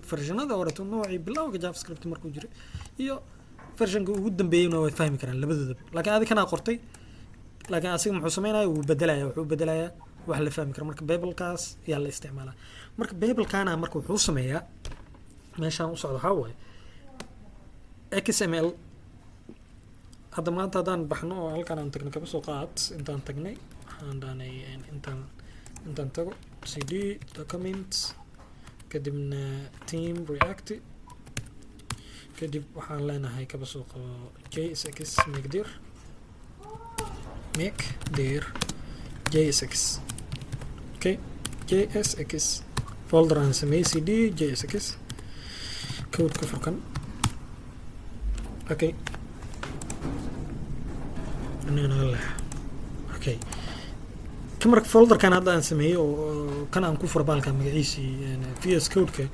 S1: Versionada horeeto, noocii bilowga JavaScript markuu jiray iyo versionka ugu dambeeyeyna, way fahmi karaan labadoodaba. Laakiin adi kanaa qortay, laakiin asiga muxuu sameynaya? Wuu bedelaya, wuxuu bedelayaa wax la fahmi karo. Marka Babelkaas ayaa la isticmaalaa. Marka Babelkana marka wuxuu sameeyaa, meeshaan u socdo waxaa waaye XML. Hadda maanta haddaan baxno oo halkaan aan tagno, kaba soo qaad intaan tagnay, waxaan dhahnay intaan tago cd documents, kadibna team react, kadib waxaan leenahay kaba soo qabo jsx, mkdir jsx. Okay, jsx folder aan sameeyey, cd jsx, code ka furkan. Okay, naga leex. Okay, ka marka folderkan hadda aan sameeyey oo kan aan ku furo baalka magaciisii VS Codeka,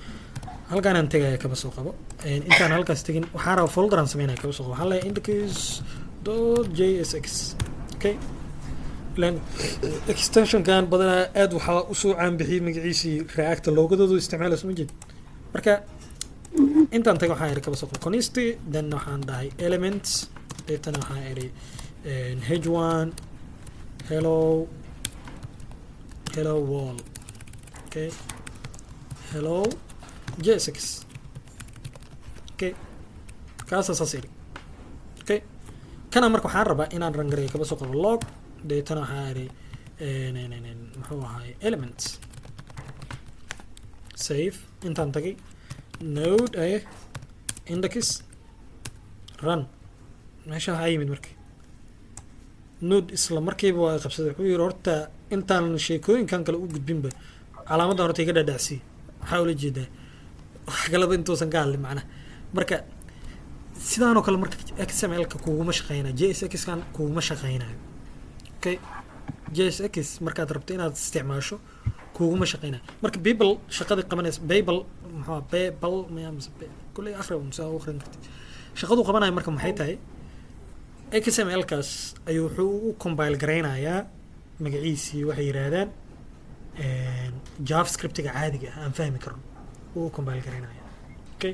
S1: halkaan aan tegaya. Kaba soo qabo intaan halkaas tegin, waxaan rabaa folder aan sameynaya. Kaba soo qabo waxaan leeyahay index.jsx. Okay, ilan extensionkan badanaa aad waxaa usoo caanbixiyey magaciisii Reacta, loogadoodu isticmaalayso ma jeed. Marka intaan taga waxaan iri kaba soo qabo const, then waxaan dhahay elements, deetana waxaan iri h1 hello, hello world. Okay, hello jsx. Okay, kaasaa saas iri. Okay, kana marka waxaan rabaa inaan run gareeyo. Kaba soo qabo log, deetana waxaa iri muxuu ahaay elements, save. Intaan tagay node index, run. Meesha waxaa yimid marka node isla markiiba waa qabsaday. Wuxuu yiri horta intaan sheekooyinkan kale u gudbinba, calaamaddan horta iga dhadhacsii, waxaa ula jeedaa wax kaleba intuusan ka hadlin macnaha. Marka sidaanoo kale marka XML-ka kuguma shaqeynayo, JSX kan kuguma shaqeynayo. Okay, JSX markaad rabto inaad isticmaasho kuguma shaqeynayo. Marka Babel shaqadii qabanaysa, Babel muxuu Babel miya mise kulley akhri un saa u akhrin kartid, shaqadu qabanayo marka maxay tahay? XML-kaas ayuu wuxuu u compile garaynayaa magaciisii waxay yidhaahdaan JavaScriptiga caadiga ah aan fahmi karno uu u compile garaynaya. Okay,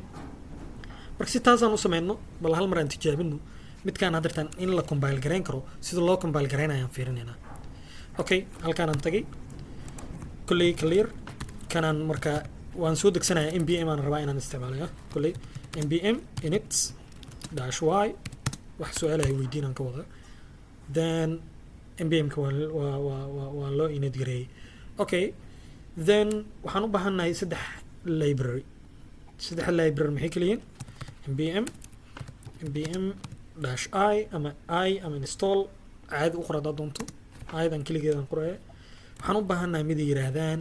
S1: marka si taasaan u sameyno, bal hal mar aan tijaabino midkaan haddeertaan in la compile garayn karo. Sida loo compile garaynaya aan fiirinaynaa. Okay, halkaan aan tagay, kolley clear kanaan. Marka waan soo degsanayaa npm aan rabaa inaan isticmaalaya. Kolley npm init -y, wax su-aalahay weydiin aan ka wada. Then npm-ka waa loo init gareeyey. Okay, then waxaan u baahannahay saddex library. Saddex library maxay kala yihiin? npm -i ama i ama install caadi u qor haddaad doonto, ayadan keligeedan qoraya. Waxaan u baahannahay mid ay yidhaahdaan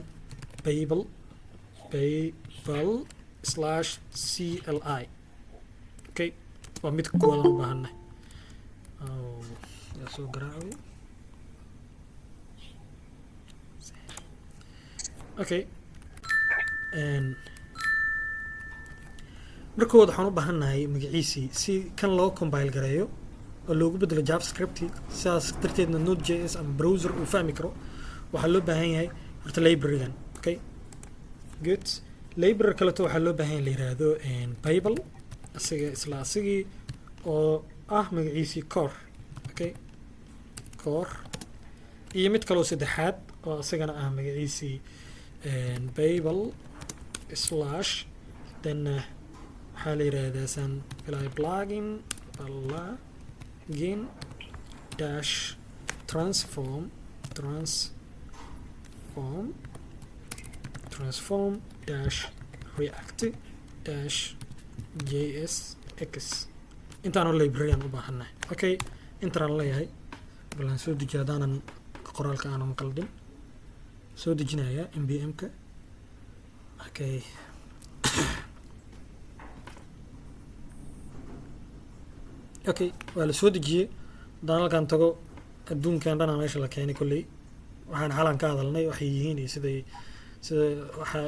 S1: Babel/CLI. Okay, waa midka koowaad aan u baahannahay. Oh, yaa soo garaacay? Okay, marka koowaad waxaan u baahannahay magaciisii si kan loo compile gareeyo oo loogu bedelo JavaScript, sidaas darteedna Node JS ama browser uu fahmi karo, waxaa loo baahan yahay horta librarygan. Okay, good. Library kaleto waxaa loo baahan yahay la yiraahdo Babel, isaga isla asigii oo ah magaciisii core. Okay, core. Iyo mid kaloo saddexaad oo isagana ah magaciisii Babel slash, then waxaa la yiraahdaa san filay plugin dash transform dash react dash jsx. Intaanoo library aan u baahannahay. Okay, intaan leeyahay bal aan soo dejiyo, haddaanan qoraalka aanan qaldin soo dejinaya npm-ka. Okay, waa la soo dejiyey. Haddaan halkaan tago, adduunkan dhanaa meesha la keenay. Kolley waxaan xalan ka hadalnay waxay yihiin iyo siday sida waxa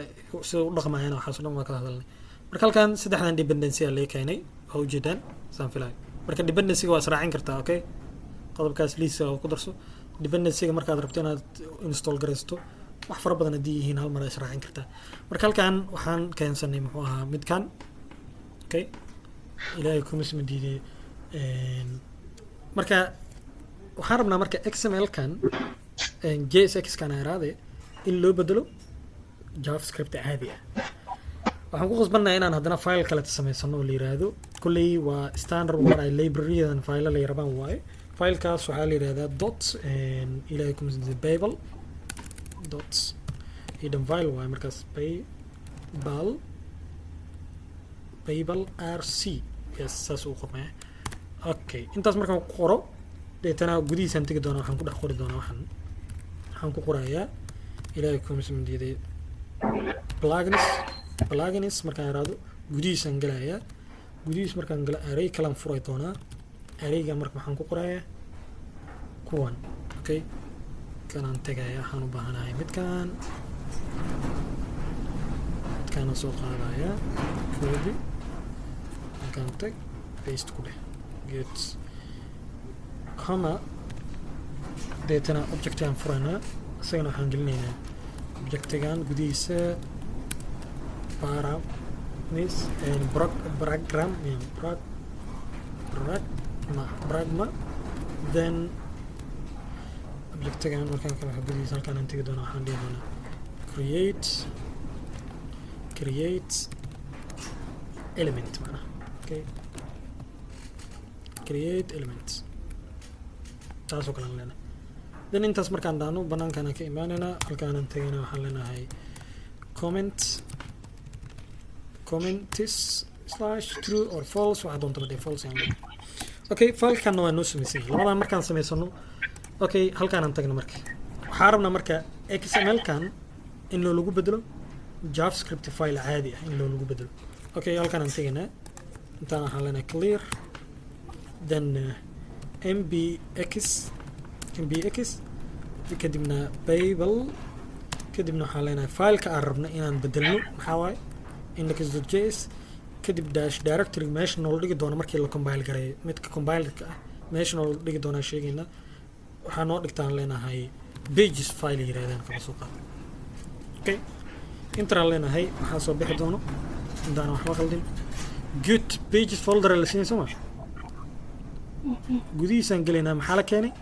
S1: sida u dhaqmayaan, waxaas o dhan waa ka hadalnay. Marka halkan saddexdan dependency aa laga keenay. Waa ujeedaan saan filayo. Marka dependency-ga waa israacin kartaa. Okay, qodobkaas liiska oo ku darso dependency-ga. Markaad rabto inaad install garaysto, wax fara badan haddii yihiin, hal mar israacin kartaa. Marka halkan waxaan keensanay, muxuu ahaa midkan? Okay, Ilaahay kuma sma diiday. Marka waxaan rabnaa marka XML kan, JSX kan araade, in loo bedelo JavaScript caadi ah. Waxaan ku khasbannahay inaan haddana file kale samaysano oo la yiraahdo, kolley waa standard war ay library-yadan file la rabaan waaye. Filekaas waxaa la yihahdaa dot, Ilaahay kuma sma, Babel dot hidden file waaye. Markaas Babel rc, yes, saas uu qormaya. Okay, intaas markaan ku qoro, deetana gudihiisaan tegi doonaa. Waxaan ku dhex qori doonaa, waxaan ku qorayaa, Ilaahay kuma sma diiday, plugins. Plugins markaan iraado, gudihiisaan gelayaa. Gudihiis markaan galo, array kalaan furay doonaa. Arrayga marka waxaan ku qorayaa kuwan. Okay, kanaan tegaya. Waxaan u baahanahay midkan. Midkaana soo qaadaya, copy, halkaan tag, paste ku dheh, get comma. Deetana objectigaan furaynaa, isagana waxaan gelinaynaa objectigan gudihiisa paramis program pragma, pragma. Then objectigan markaan ka baxo, gudihiisa halkaan aan tegi doonaa. Waxaan dhihi doonaa create element macnaha. Okay, create element taasoo kale aan leenahay. Then intaas markaan dhahno, banaankaan ka imaanaynaa, halkaanaan tagaynaa. Waxaan leenahay comments slash true or false, waxaa doontaba dheh. False ayaan leenahay. Okay, filekanna waa noo samaysan yahay. Labadan markaan samaysano, okay, halkaanaan tagna. Marka waxaa rabnaa marka XML kan in loo lagu bedelo JavaScript file caadi ah, in loo lagu bedelo. Okay, halkaan aan tegaynaa. Intaan waxaan leenahay clear, then npx, npx, kadibna Babel. Kadibna waxaan leenahay fileka aan rabno inaan bedelno maxaa waaye? index.js. Kadib dash directory, meesha noola dhigi doono markii la compile gareeyo, midka compilerka ah meesha noola dhigi doonaa sheegaynaa. Waxaa noo dhigtaan leenahay pages file yirahdaan, kaba soo qaad. Okay, intaan leenahay, waxaa soo bixi doono intaana waxba qaldin. Good, pages folder la siinay, soo ma? Gudihiisaan gelaynaa. Maxaa la keenay?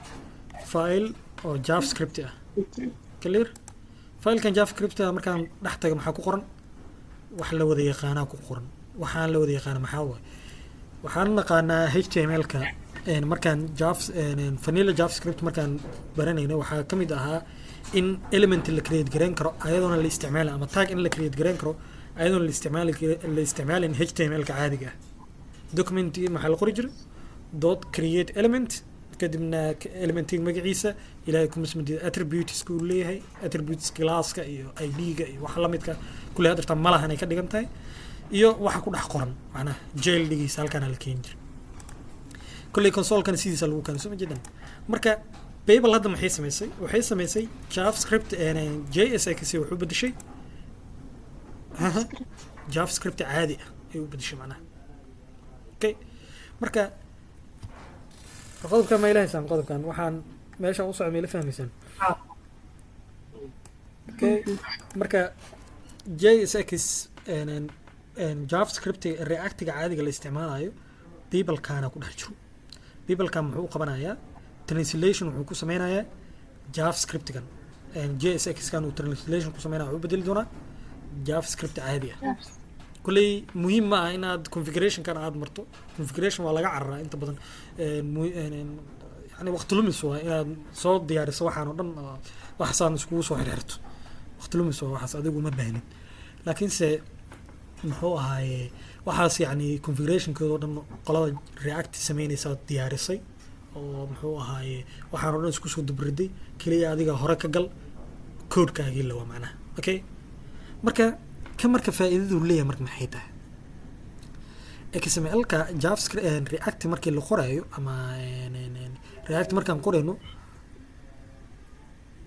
S1: File oo JavaScript ah. Clear. Filekan JavaScript ah markaan dhex tago, maxaa ku qoran? Wax la wada yaqaanaa ku qoran. Waxaan la wada yaqaana maxaa waaye? Waxaan naqaanaa HTML-ka. Markaan vanilla JavaScript markaan baranayno, waxaa ka mid ahaa in element la create gareyn karo ayadoona la isticmaali, ama tag in la create gareyn karo ayadoona la isticmaalin HTML-ka caadiga ah. Document maxaa la qori jiray? Dot create element, kadibna elementiga magaciisa, Ilaahay kuma smadiida, attributeska uu leeyahay, attributes classka iyo ID-ga iyo waxa lamidka kulli hadirta malahan ay ka dhigan tahay, iyo waxa ku dhex qoran, macnaha childigiisa halkaana la keeni jiray. Kolley consolekan sidiisa lagu keenay, soo ma jeedan? Marka Babel hadda maxay samaysay? Waxay samaysay JavaScript JSX wuxuu bedeshay JavaScript caadi ah ayuu u bedeshay macnaha. Okay, marka qodobkan ma ilahaysaan? Qodobkan waxaan meeshaan u socda ma ila fahmaysaan? Okay, marka JSX, JavaScript, Reactiga caadiga la isticmaalayo, Babelkaana ku dhex jiro. Babelkan muxuu u qabanayaa? Translation wuxuu ku sameynayaa JavaScriptgan, JSX kan uu translation ku sameynaya, wuxuu u bedeli doonaa JavaScript caadi ah. Kulley muhiim ma ah inaad configurationkan aad marto. Configuration waa laga cararaa inta badan. Yani waqti lumis waa inaad soo diyaariso waxaan oo dhan, waxaasaan iskugu soo xirxirto. Waqti lumis waa waxaas, adigu ma baahnid. Laakiinse muxuu ahaaye waxaas? Yani configurationkooda oo dhan qolada React sameynaysaa diyaarisay, oo muxuu ahaaye waxaan oo dhan isku soo dubriday. Keliya adiga hore ka gal codekaagii la waa macnaha. Okay, marka ka marka faa'iidadu leeyahay marka maxay tahay? XML-ka JavaScript, React markii la qoraayo ama React markaan qorayno,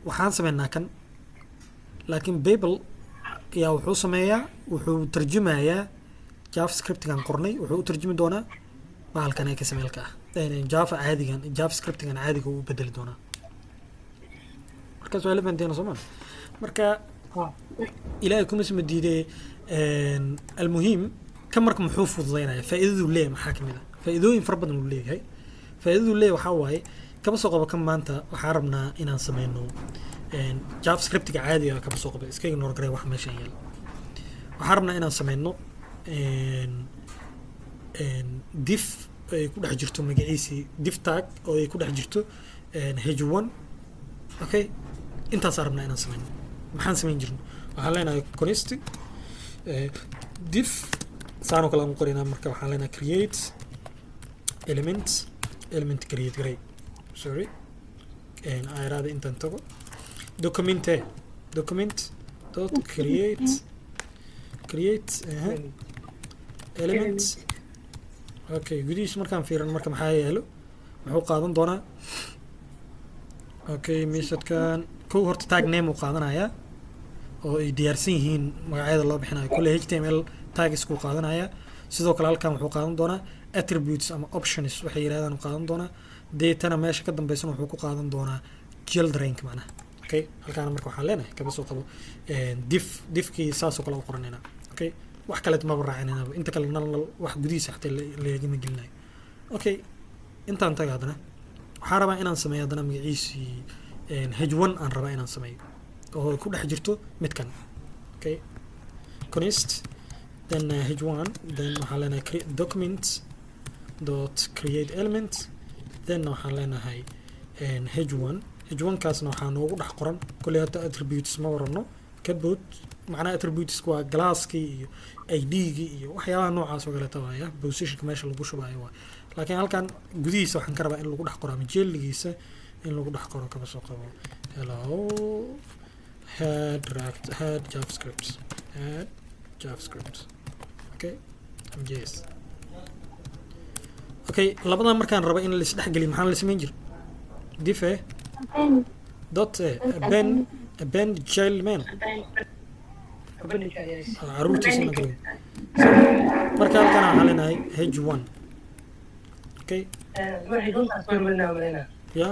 S1: waxaan sameynaa kan. Laakiin Babel ayaa wuxuu sameeyaa, wuxuu tarjumayaa JavaScriptigan qornay wuxuu u tarjumi doonaa bahalkan XML-ka ah, Java caadigan, JavaScriptigan caadiga uu u bedeli doonaa. Markaas waa la fahanteena, soo ma? Marka Ilaahay kuma sima diidee. Almuhiim, kan marka muxuu fududeynaya? Faa'iidaduu leeyahay maxaa kamid ah? Faa'iidooyin fara badan uu leeyahay. Faa'iidaduu leeyahay waxaa waaye, kaba soo qabo kan maanta waxaan rabnaa inaan sameyno JavaScriptiga caadiga ah. Kaba soo qabo, iska ignore garee wax meeshan yaala. Waxaan rabnaa inaan sameyno div ay ku dhex jirto magaciisii, div tag oo ay ku dhex jirto h1. Okay, intaasaan rabnaa inaan sameyno. Maxaan samayn jirno? Waxaan leenahay const div, saanoo kale aan u qoraynaa. Marka waxaan leenahay create element, element create garay. Sorry, ayraada intaan tago, document, document dot create element. Okay, gudihiis markaan fiirino marka maxaa yaalo? Muxuu qaadan doonaa? Okay, methodkan kow horta tag name uu qaadanayaa oo ay diyaarsan yihiin magacyada loo bixinayo kulle HTML tagiskuu qaadanaya. Sidoo kale halkan wuxuu qaadan doonaa attributes ama options waxay yirahdaan uu qaadan doonaa. Deetana meesha ka dambeysana wuxuu ku qaadan doonaa childrenka macnaha. Okay, halkaana marka waxaan leenahay, kaba soo qabo, div, divkii saasoo kale u qoranayna. Okay, wax kaleet maba raacinayna, inta kale nal nal wax gudihiisa xataa lagama gelinayo. Okay, intaan taga haddana waxaan rabaa inaan sameeyo haddana magaciisii h1 aan rabaa inaan sameeyo oo ku dhex jirto midkan. Okay, const, then h1, then waxaan leenahay document dot create element, then waxaan leenahay h1. h1 kaasna waxaa noogu dhex qoran kolley hadda attributes ma warano kabood. Macnaha attributes waa classkii iyo id-gii iyo waxyaabaha noocaas oo kaleeta waaya, positionka meesha lagu shubayo waa. Laakiin halkan gudihiisa waxaan ka rabaa in lagu dhex qoro ama childigiisa in lagu dhex qoro, kaba soo qabo, hello head React, head JavaScript, head JavaScript. Okay, yes. Okay, labadan markaan rabo in la isdhex geliyo, maxaa la samayn jira? Div dot append child man, caruurtiisa na kala. Marka halkan waxaan leenahay h1. Okay, ya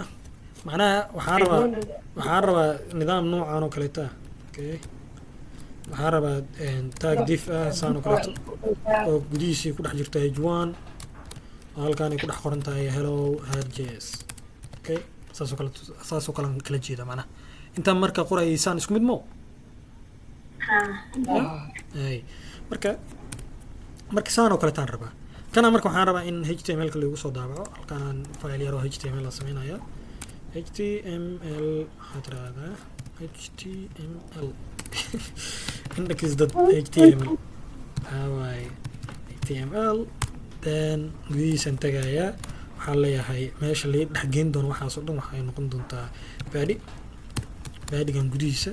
S1: macnaha waxaan rabaa nidaam noocan oo kaleeta ah. Okay, waxaan rabaa tag div ah saan oo kaleeto oo gudihiisii ku dhex jirto h1 oo halkaan ay ku dhex qoran tahay hello head JS. Okay, saasoo kale, saasoo kale aan kala jeeda. Macnaha intaan marka qoraysaan isku mid mo ay. Marka saan oo kaleetaan rabaa kana. Marka waxaan rabaa in HTML ka lagu soo daabaco. Halkaan file yar oo HTML la sameynaya. HTML waxaa tirahdaa HTML index.html. Waxaa waaye HTML. Then gudihiisaan tagayaa. Waxaan leeyahay meesha lai dhex geyn doono waxaas oo dhan waxay noqon doontaa body. Bodygan gudihiisa,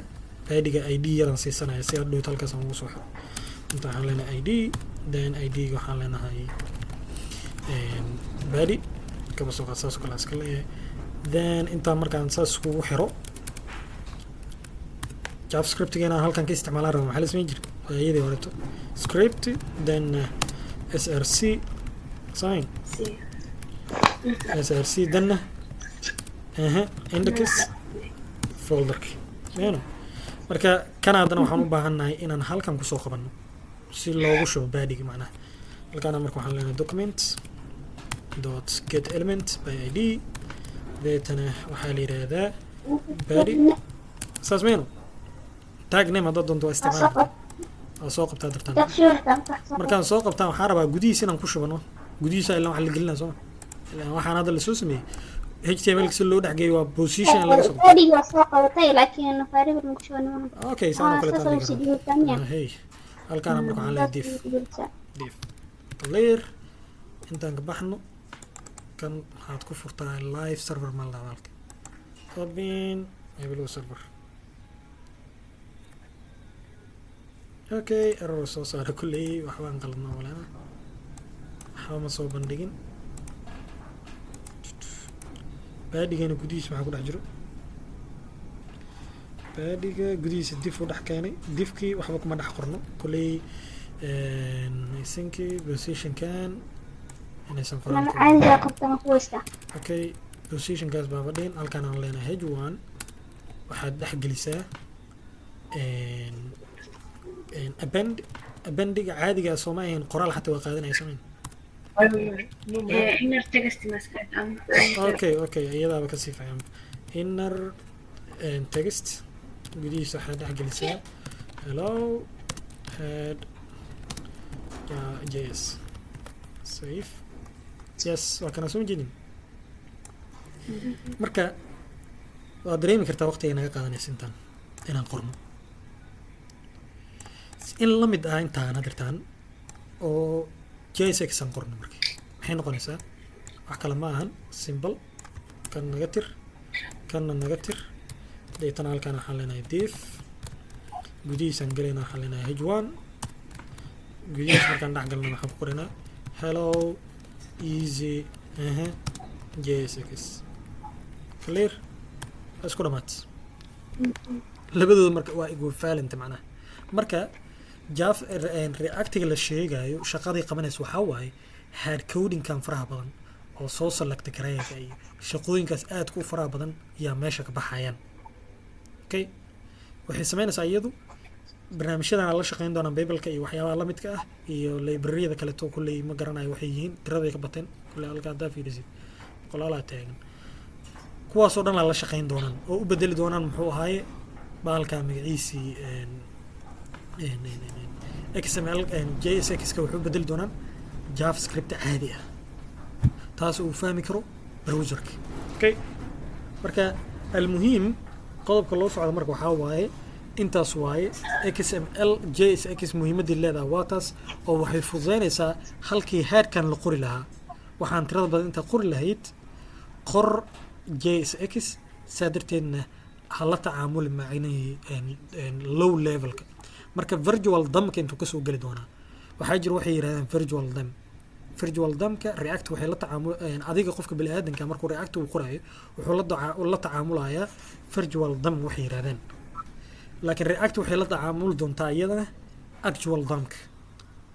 S1: bodyga id yaran siisanaya si hadhowt halkaas aan ugu soo xiro. Inta waxaan leenahay id, then id-ga waxaan leenahay body, kaba soo qaad, saas oo kale iska leeyahay. Then intaan markaan saas kugu xiro, JavaScriptiga inaan halkan ka isticmaalaan rabo, maxaa la samayn jira waayadii horeto? Script, then src sign src, then index folderki meno. Marka kan haddana waxaan u baahannahay inaan halkan kusoo qabano si loogu shubo bodyga macnaha. Halkaana marka waxaan leenahay document dot get element by id, deetana waxaa la yidhaahdaa body, saas meyno. Tag name haddaad doonto waa isticmaali kartaa, waa soo qabtaa dartaan. Markaan soo qabtaan, waxaan rabaa gudihiisa inaan ku shubano. Gudihiisa ilaan wax la gelinaa sooma? Ilaan waxaan hadda lasoo sameeyey HTML si loo dhexgeeyo waa position in laga soo qabto.
S2: Bodyga waa soo qabatay, laakiin variable ma ku shuban.
S1: Okay, saan oo kale taan dhigi karaa. Hey, halkaana marka waxaan leeyahay div, div clear. Intaan ka baxno, kan waxaad ku furtaa live server ma la halka open hebelo server. Okay, error soo saara kulley, waxbaan qaladna walaana, waxba ma soo bandhigin. Bodygana gudihiisa maxaa ku dhex jiro? Bodyga gudihiisa div u dhex keenay, divkii waxba kuma dhex qorno kulley. I think positionkan inaysan
S2: Lama
S1: qoraalka.
S2: Caadiga qabta ma ku haystaa.
S1: Okay, positionkaas baaba dhihin. Halkaan aan leenahay h1, waxaad dhex gelisaa append. Appendiga caadiga sooma ahayn, qoraal xataa waa qaadanaya, samayn.
S3: Inner text maskaxda ama
S1: Okay, iyadaaba kasii fiican. Inner text gudihiisa waxaad dhex gelisaa hello head js. Save. Yes, waa kana, soo jeedin. Marka waad dareemi kartaa waqtiga naga qaadanaysa intaan inaan qorno. In la mid ah intaan hadirtaan oo JSX aan qorno, marka maxay noqonaysaa? Wax kale ma ahan, simple. Kan naga tir, kanna naga tir. Deetana halkaan waxaan leenahay div, gudihiisaan gelayna, waxaan leenahay h1. Gudihiis markaan dhex galna, waxaan ku qoraynaa hello easy JSX. Clear? Waa isku dhamaat labadooda. Marka waa equivalent macnaha. Marka Java Reactiga la sheegayo shaqadii qabanaysa waxaa waaye hard codingkan faraha badan oo soo select gareeyga iyo shaqooyinkaas aadka u faraha badan yaa meesha ka baxayaan. Okay, waxay sameynaysaa iyadu barnaamijyadan la shaqeyn doonaan, Babelka iyo waxyaabaha la midka ah iyo libraryada kaleeto. Kulley ma garanayo waxay yihiin, tiraday ka bateen. Kulley halka haddaa fiirisid, boqolaalaa taagan. Kuwaasoo dhan la shaqeyn doonaan oo u bedeli doonaan, muxuu ahaaye, bahalka magaciisii XML JSX ka wuxuu u bedeli doonaan JavaScript caadi ah, taas uu fahmi karo browserka. Okay, marka almuhiim qodobka loo socdo marka waxaa waaye intaas waaye. XML JSX muhiimadii leedahay waa taas, oo waxay fududeynaysaa halkii heerkan la qori lahaa, waxaan tirada badan intaa qori lahayd, qor JSX. Saa darteedna ha la tacaamuli macnihii low levelka. Marka virtual DOMka intuu kasoo geli doonaa, waxaa jira waxay yidhahdaan virtual DOM. Virtual DOMka React waxay la tacaamul, adiga qofka biniaadanka markuu React uu qorayo, wuxuu la tacaamulayaa virtual DOM waxay yidhahdaan, laakiin React waxay la tacaamuli doontaa iyadana actual DOMka.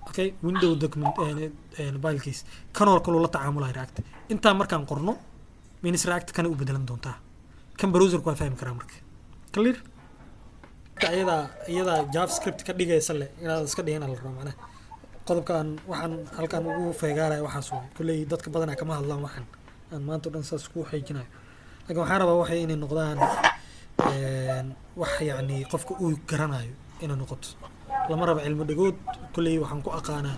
S1: Okay, window document filekiis kanoo kaluu la tacaamulaya React. Intaa markaan qorno, means React kana u bedelan doontaa, kan browserku waa fahmi karaa. Marka clear? Iyadaa JavaScript ka dhigaysa leh inaad iska dhigana la rabo. Macnaha qodobkaan waxaan halkaan ugu feegaaraya waxaas waay. Kulley dadka badanaa kama hadlaan waxaan aan maanta o dhan saas ku xeejinayo, laakiin waxaan rabaa waxay inay noqdaan wax yacni qofka uu garanayo inay noqoto. Lama rabo cilmi dhagood. Kulley waxaan ku aqaanaa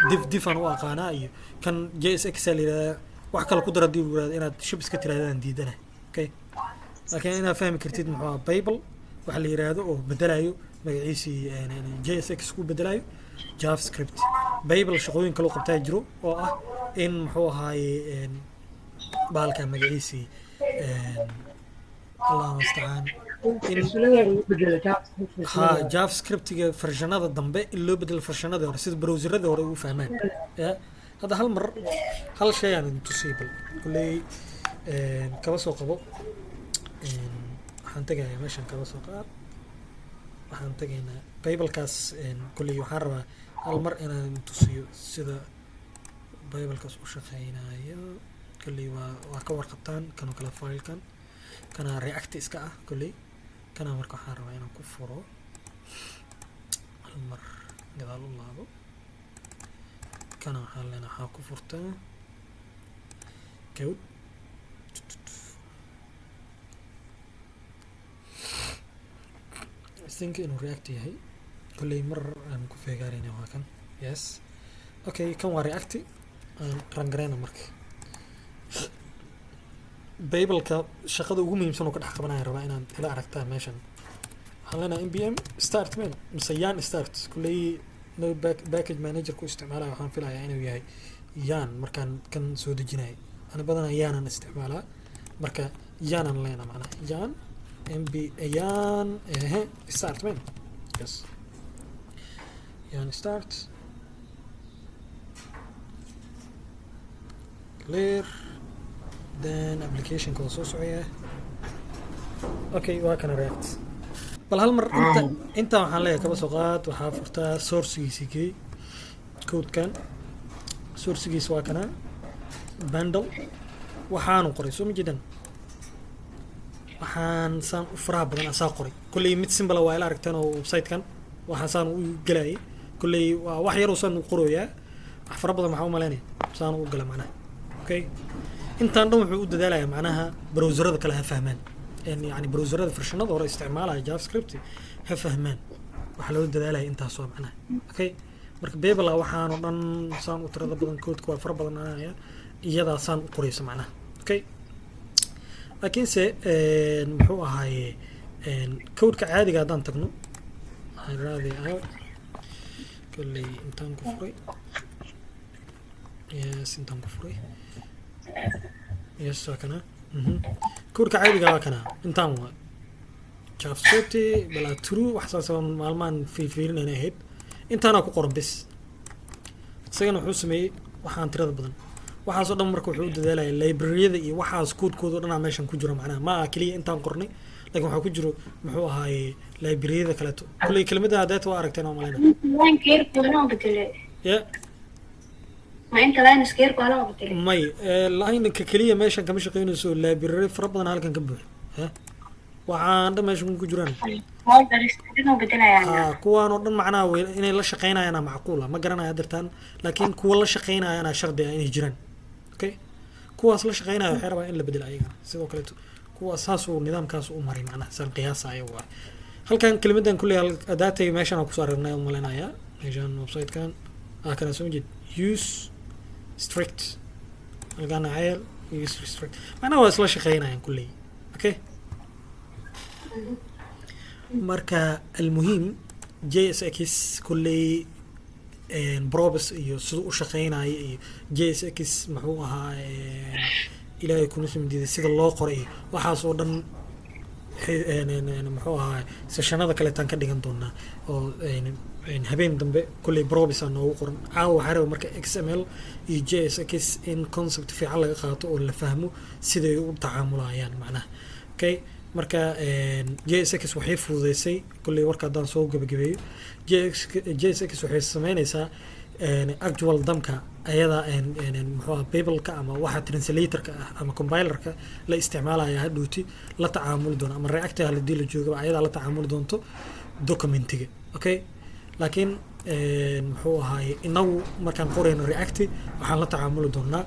S1: div, divaan u aqaanaa iyo kan JSX la yidhahdaa, wax kale ku dar haddii uu yidhahdo, inaad shib iska tirahdaan diidana. Okay, laakiin inaad fahmi kartid muxuu ahaa Babel waxa la yidhaahdo oo bedelayo magaciisii JSX ku bedelayo JavaScript. Babel shaqooyin kaloo qabtaa jiro oo ah in, muxuu ahaaye, bahalka magaciisii, Allahu mustacaan, in ha JavaScriptiga versionada dambe in loo bedelo versionadii hore, sida browseradii hore ugu fahmaan. Ya hadda hal mar hal shay aan idin tusiyay. Bal kulley kaba soo qabo, waxaan tegayaa meeshan, kaba soo qaad, waxaan tegaynaa Babelkaas. Kulley waxaan rabaa hal mar inaan idin tusiyo sida Babelkaas u shaqeynayo. Kulley waa ka warqabtaan kanoo kale, filekan kana React iska ah kulley kana. Marka waxaan rabaa inaan ku furo, hal mar gadaal u laabo. Kana waxaan leenahay waxaa ku furtaa code. I think inuu React yahay, kolley mar aan ku feegaarayna. Waa kan. Yes, okay, kan waa React. Aan run gareyna. Marka Babelka shaqada ugu muhiimsan oo ka dhex qabanaya rabaa inaad ila aragtaan. Meeshan waxaan leenahay npm start men mise yarn start. Kulley no package manager ku isticmaalaya, waxaan filayaa inuu yahay yarn. Markaan kan soo dejinayo ani badanaa yarnan isticmaalaa. Marka yarnan leenahay, macnaha yarn mb yarn ehe start men. Yes, yarn start. Clear. Then applicationka waa soo socaya. Okay, waa kana React. Bal hal mar inta inta waxaan leeyahay, kaba soo qaad, waxaa furtaa sourcegiisii gey. Codekan sourcegiisa waa kana, bundle waxaanu qoray, soo ma jeedan? Waxaan saan u faraha badan asaa qoray. Kolley mid simple waa ila aragteen oo website-kan waxaan saan u gelayay. Kolley waa wax yar saan u qorayaa, wax fara badan maxaa u malaynaya saan u gala macnaha. Okay, intaan dhan wuxuu u dadaalayaa macnaha browserada kale ha fahmaan, yani browserada versionada hore isticmaalaya JavaScript ha fahmaan. Waxaa loo dadaalaya intaas waa macnaha. Okay, marka Babel waxaanoo dhan saan u tirada badan, codeka waa fara badananaya, iyadaa saan u qoraysa macnaha. Okay, laakiinse muxuu ahaaye, codeka caadiga haddaan tagno, waxaan raadi ah kolley intaan ku furay. Yes, intaan ku furay. Yes, waa kana. Codeka caadiga waa kana, intaan waa JavaScript balaa true, wax saas oo maalmahan fiirfiirinayna ahayd. Intaanaa ku qoran bis. Isagana wuxuu sameeyey waxaan tirada badan, waxaasoo dhan. Marka wuxuu u dadaalaya libraryada iyo waxaas codekooda o dhanaa meeshan ku jiro macnaha. Ma aha keliya intaan qornay, laakiin waxaa ku jiro, muxuu ahaaye, libraryada kaleeto. Kulley kelimada hadeeta waa aragteen oo malayna.
S3: Lineka yarku waa loo bedelay?
S1: Ya.
S3: Ma inta lineska yarku waa loo bedelay?
S1: May, lineka keliya meeshan kama shaqeynayso. Library fara badan halkan ka buuxo. Ya, waxaan dhan meeshan ku jiraan.
S3: Folders dhan oo bedelayaan.
S1: Ha, kuwaan oo dhan macnaha inay la shaqeynayaana macquul ah, ma garanaya dirtaan, laakiin kuwa la shaqeynayaana shardi ah inay jiraan. Okay, kuwaas la shaqeynaya waxay rabaa in la bedelo ayagana sidoo kaleeto. Kuwaas saasuu nidaamkaas u maray macnaha, saan qiyaasaya waay. Halkan kelimadan kulley adaatay meeshan aan kusoo aragnay u malaynayaa, meeshan website-kan ah kana, soo jeed? Use strict halkaana ceel use strict macnaha waa isla shaqeynayaan kulley. Okay, marka almuhiim JSX kulley props iyo siduu u shaqeynayo iyo JSX muxuu ahaa, Ilaahay kuma sumdiiday, sida loo qoray iyo waxaas oo dhan muxuu ahaa, sessionada kaleetaan ka dhigan doonaa oo habeen dambe. Kulley props aa noogu qoran caawa. Waxaa raba marka XML iyo JSX in concept fiican laga qaato oo la fahmo siday u tacaamulayaan macnaha. Okay, marka JSX waxay fududeysay kulley, warka haddaan soo gabagabeeyo, JSX waxay sameynaysaa actual DOMka ayada muxuu aha, Babelka ama waxa translatorka ah ama compilerka la isticmaalaya hadhowti la tacaamuli doono, ama React hadii la joogaba ayadaa la tacaamuli doonto documentiga. Okay, laakiin muxuu ahaaye, inagu markaan qorayno React waxaan la tacaamuli doonaa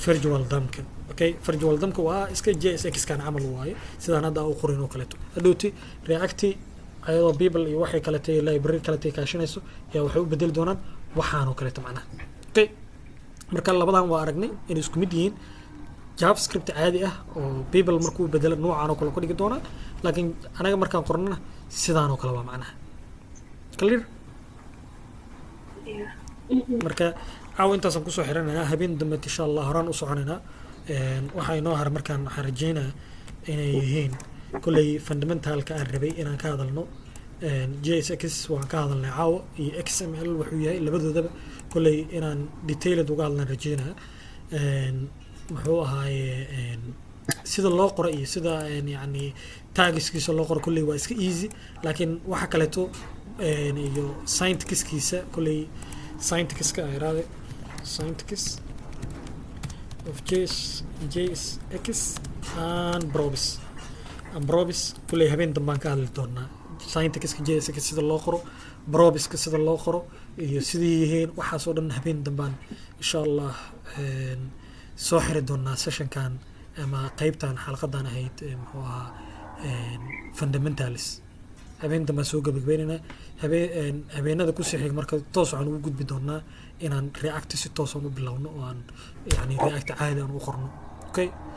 S1: virtual DOMka. Okay, virtual DOMka waa iska JSX kan camal waaye, sidaan hadda u qorin oo kaleeto. Hadhowti React ayadoo Babel iyo waxay kaletay library kaletay kaashanayso yaa waxay u bedeli doonaan waxaan oo kaleeto macnaha. Okay, marka labadan waa aragnay inay isku mid yihiin. JavaScript caadi ah oo Babel markuu bedelo noocaan oo kale ku dhigi doonaa, laakiin anaga markaan qornana sidaan oo kale waa macnaha. Clear? Marka caawa intaasaan kusoo xiranaynaa. Habeen dambe insha Allah horaan u soconaynaa. Waxaa inoo hara markaan waxaan rajeynaya inay yihiin kolley fundamentalka aan rabay inaan ka hadalno. JSX waan ka hadalnay caawa iyo XML wuxuu yahay labadoodaba. Kolley inaan detailed uga hadlaan rajeynaya, muxuu ahaaye, sida loo qoro iyo sida yani tagskiisa loo qoro. Kolley waa iska easy, laakiin waxa kaleeto iyo syntaxkiisa, kolley syntaxka ay iraade, syntax of JS, JSX and props, kolley habeen dambaan ka hadli doonaa. Syntaxka JSX sida loo qoro, propska sida loo qoro iyo sidai yihiin, waxaas oo dhan habeen dambaan insha Allah soo xiri doonaa sessionkan ama qeybtan xalqadan ahayd, muxuu ahaa, fundamentals. Habeen dambaan soo gabagabeynayna. Habeenada kusii xig marka toos waxaan ugu gudbi doonaa inaan React si toosan u bilowno oo aan yani React caadi aan u qorno. Okay.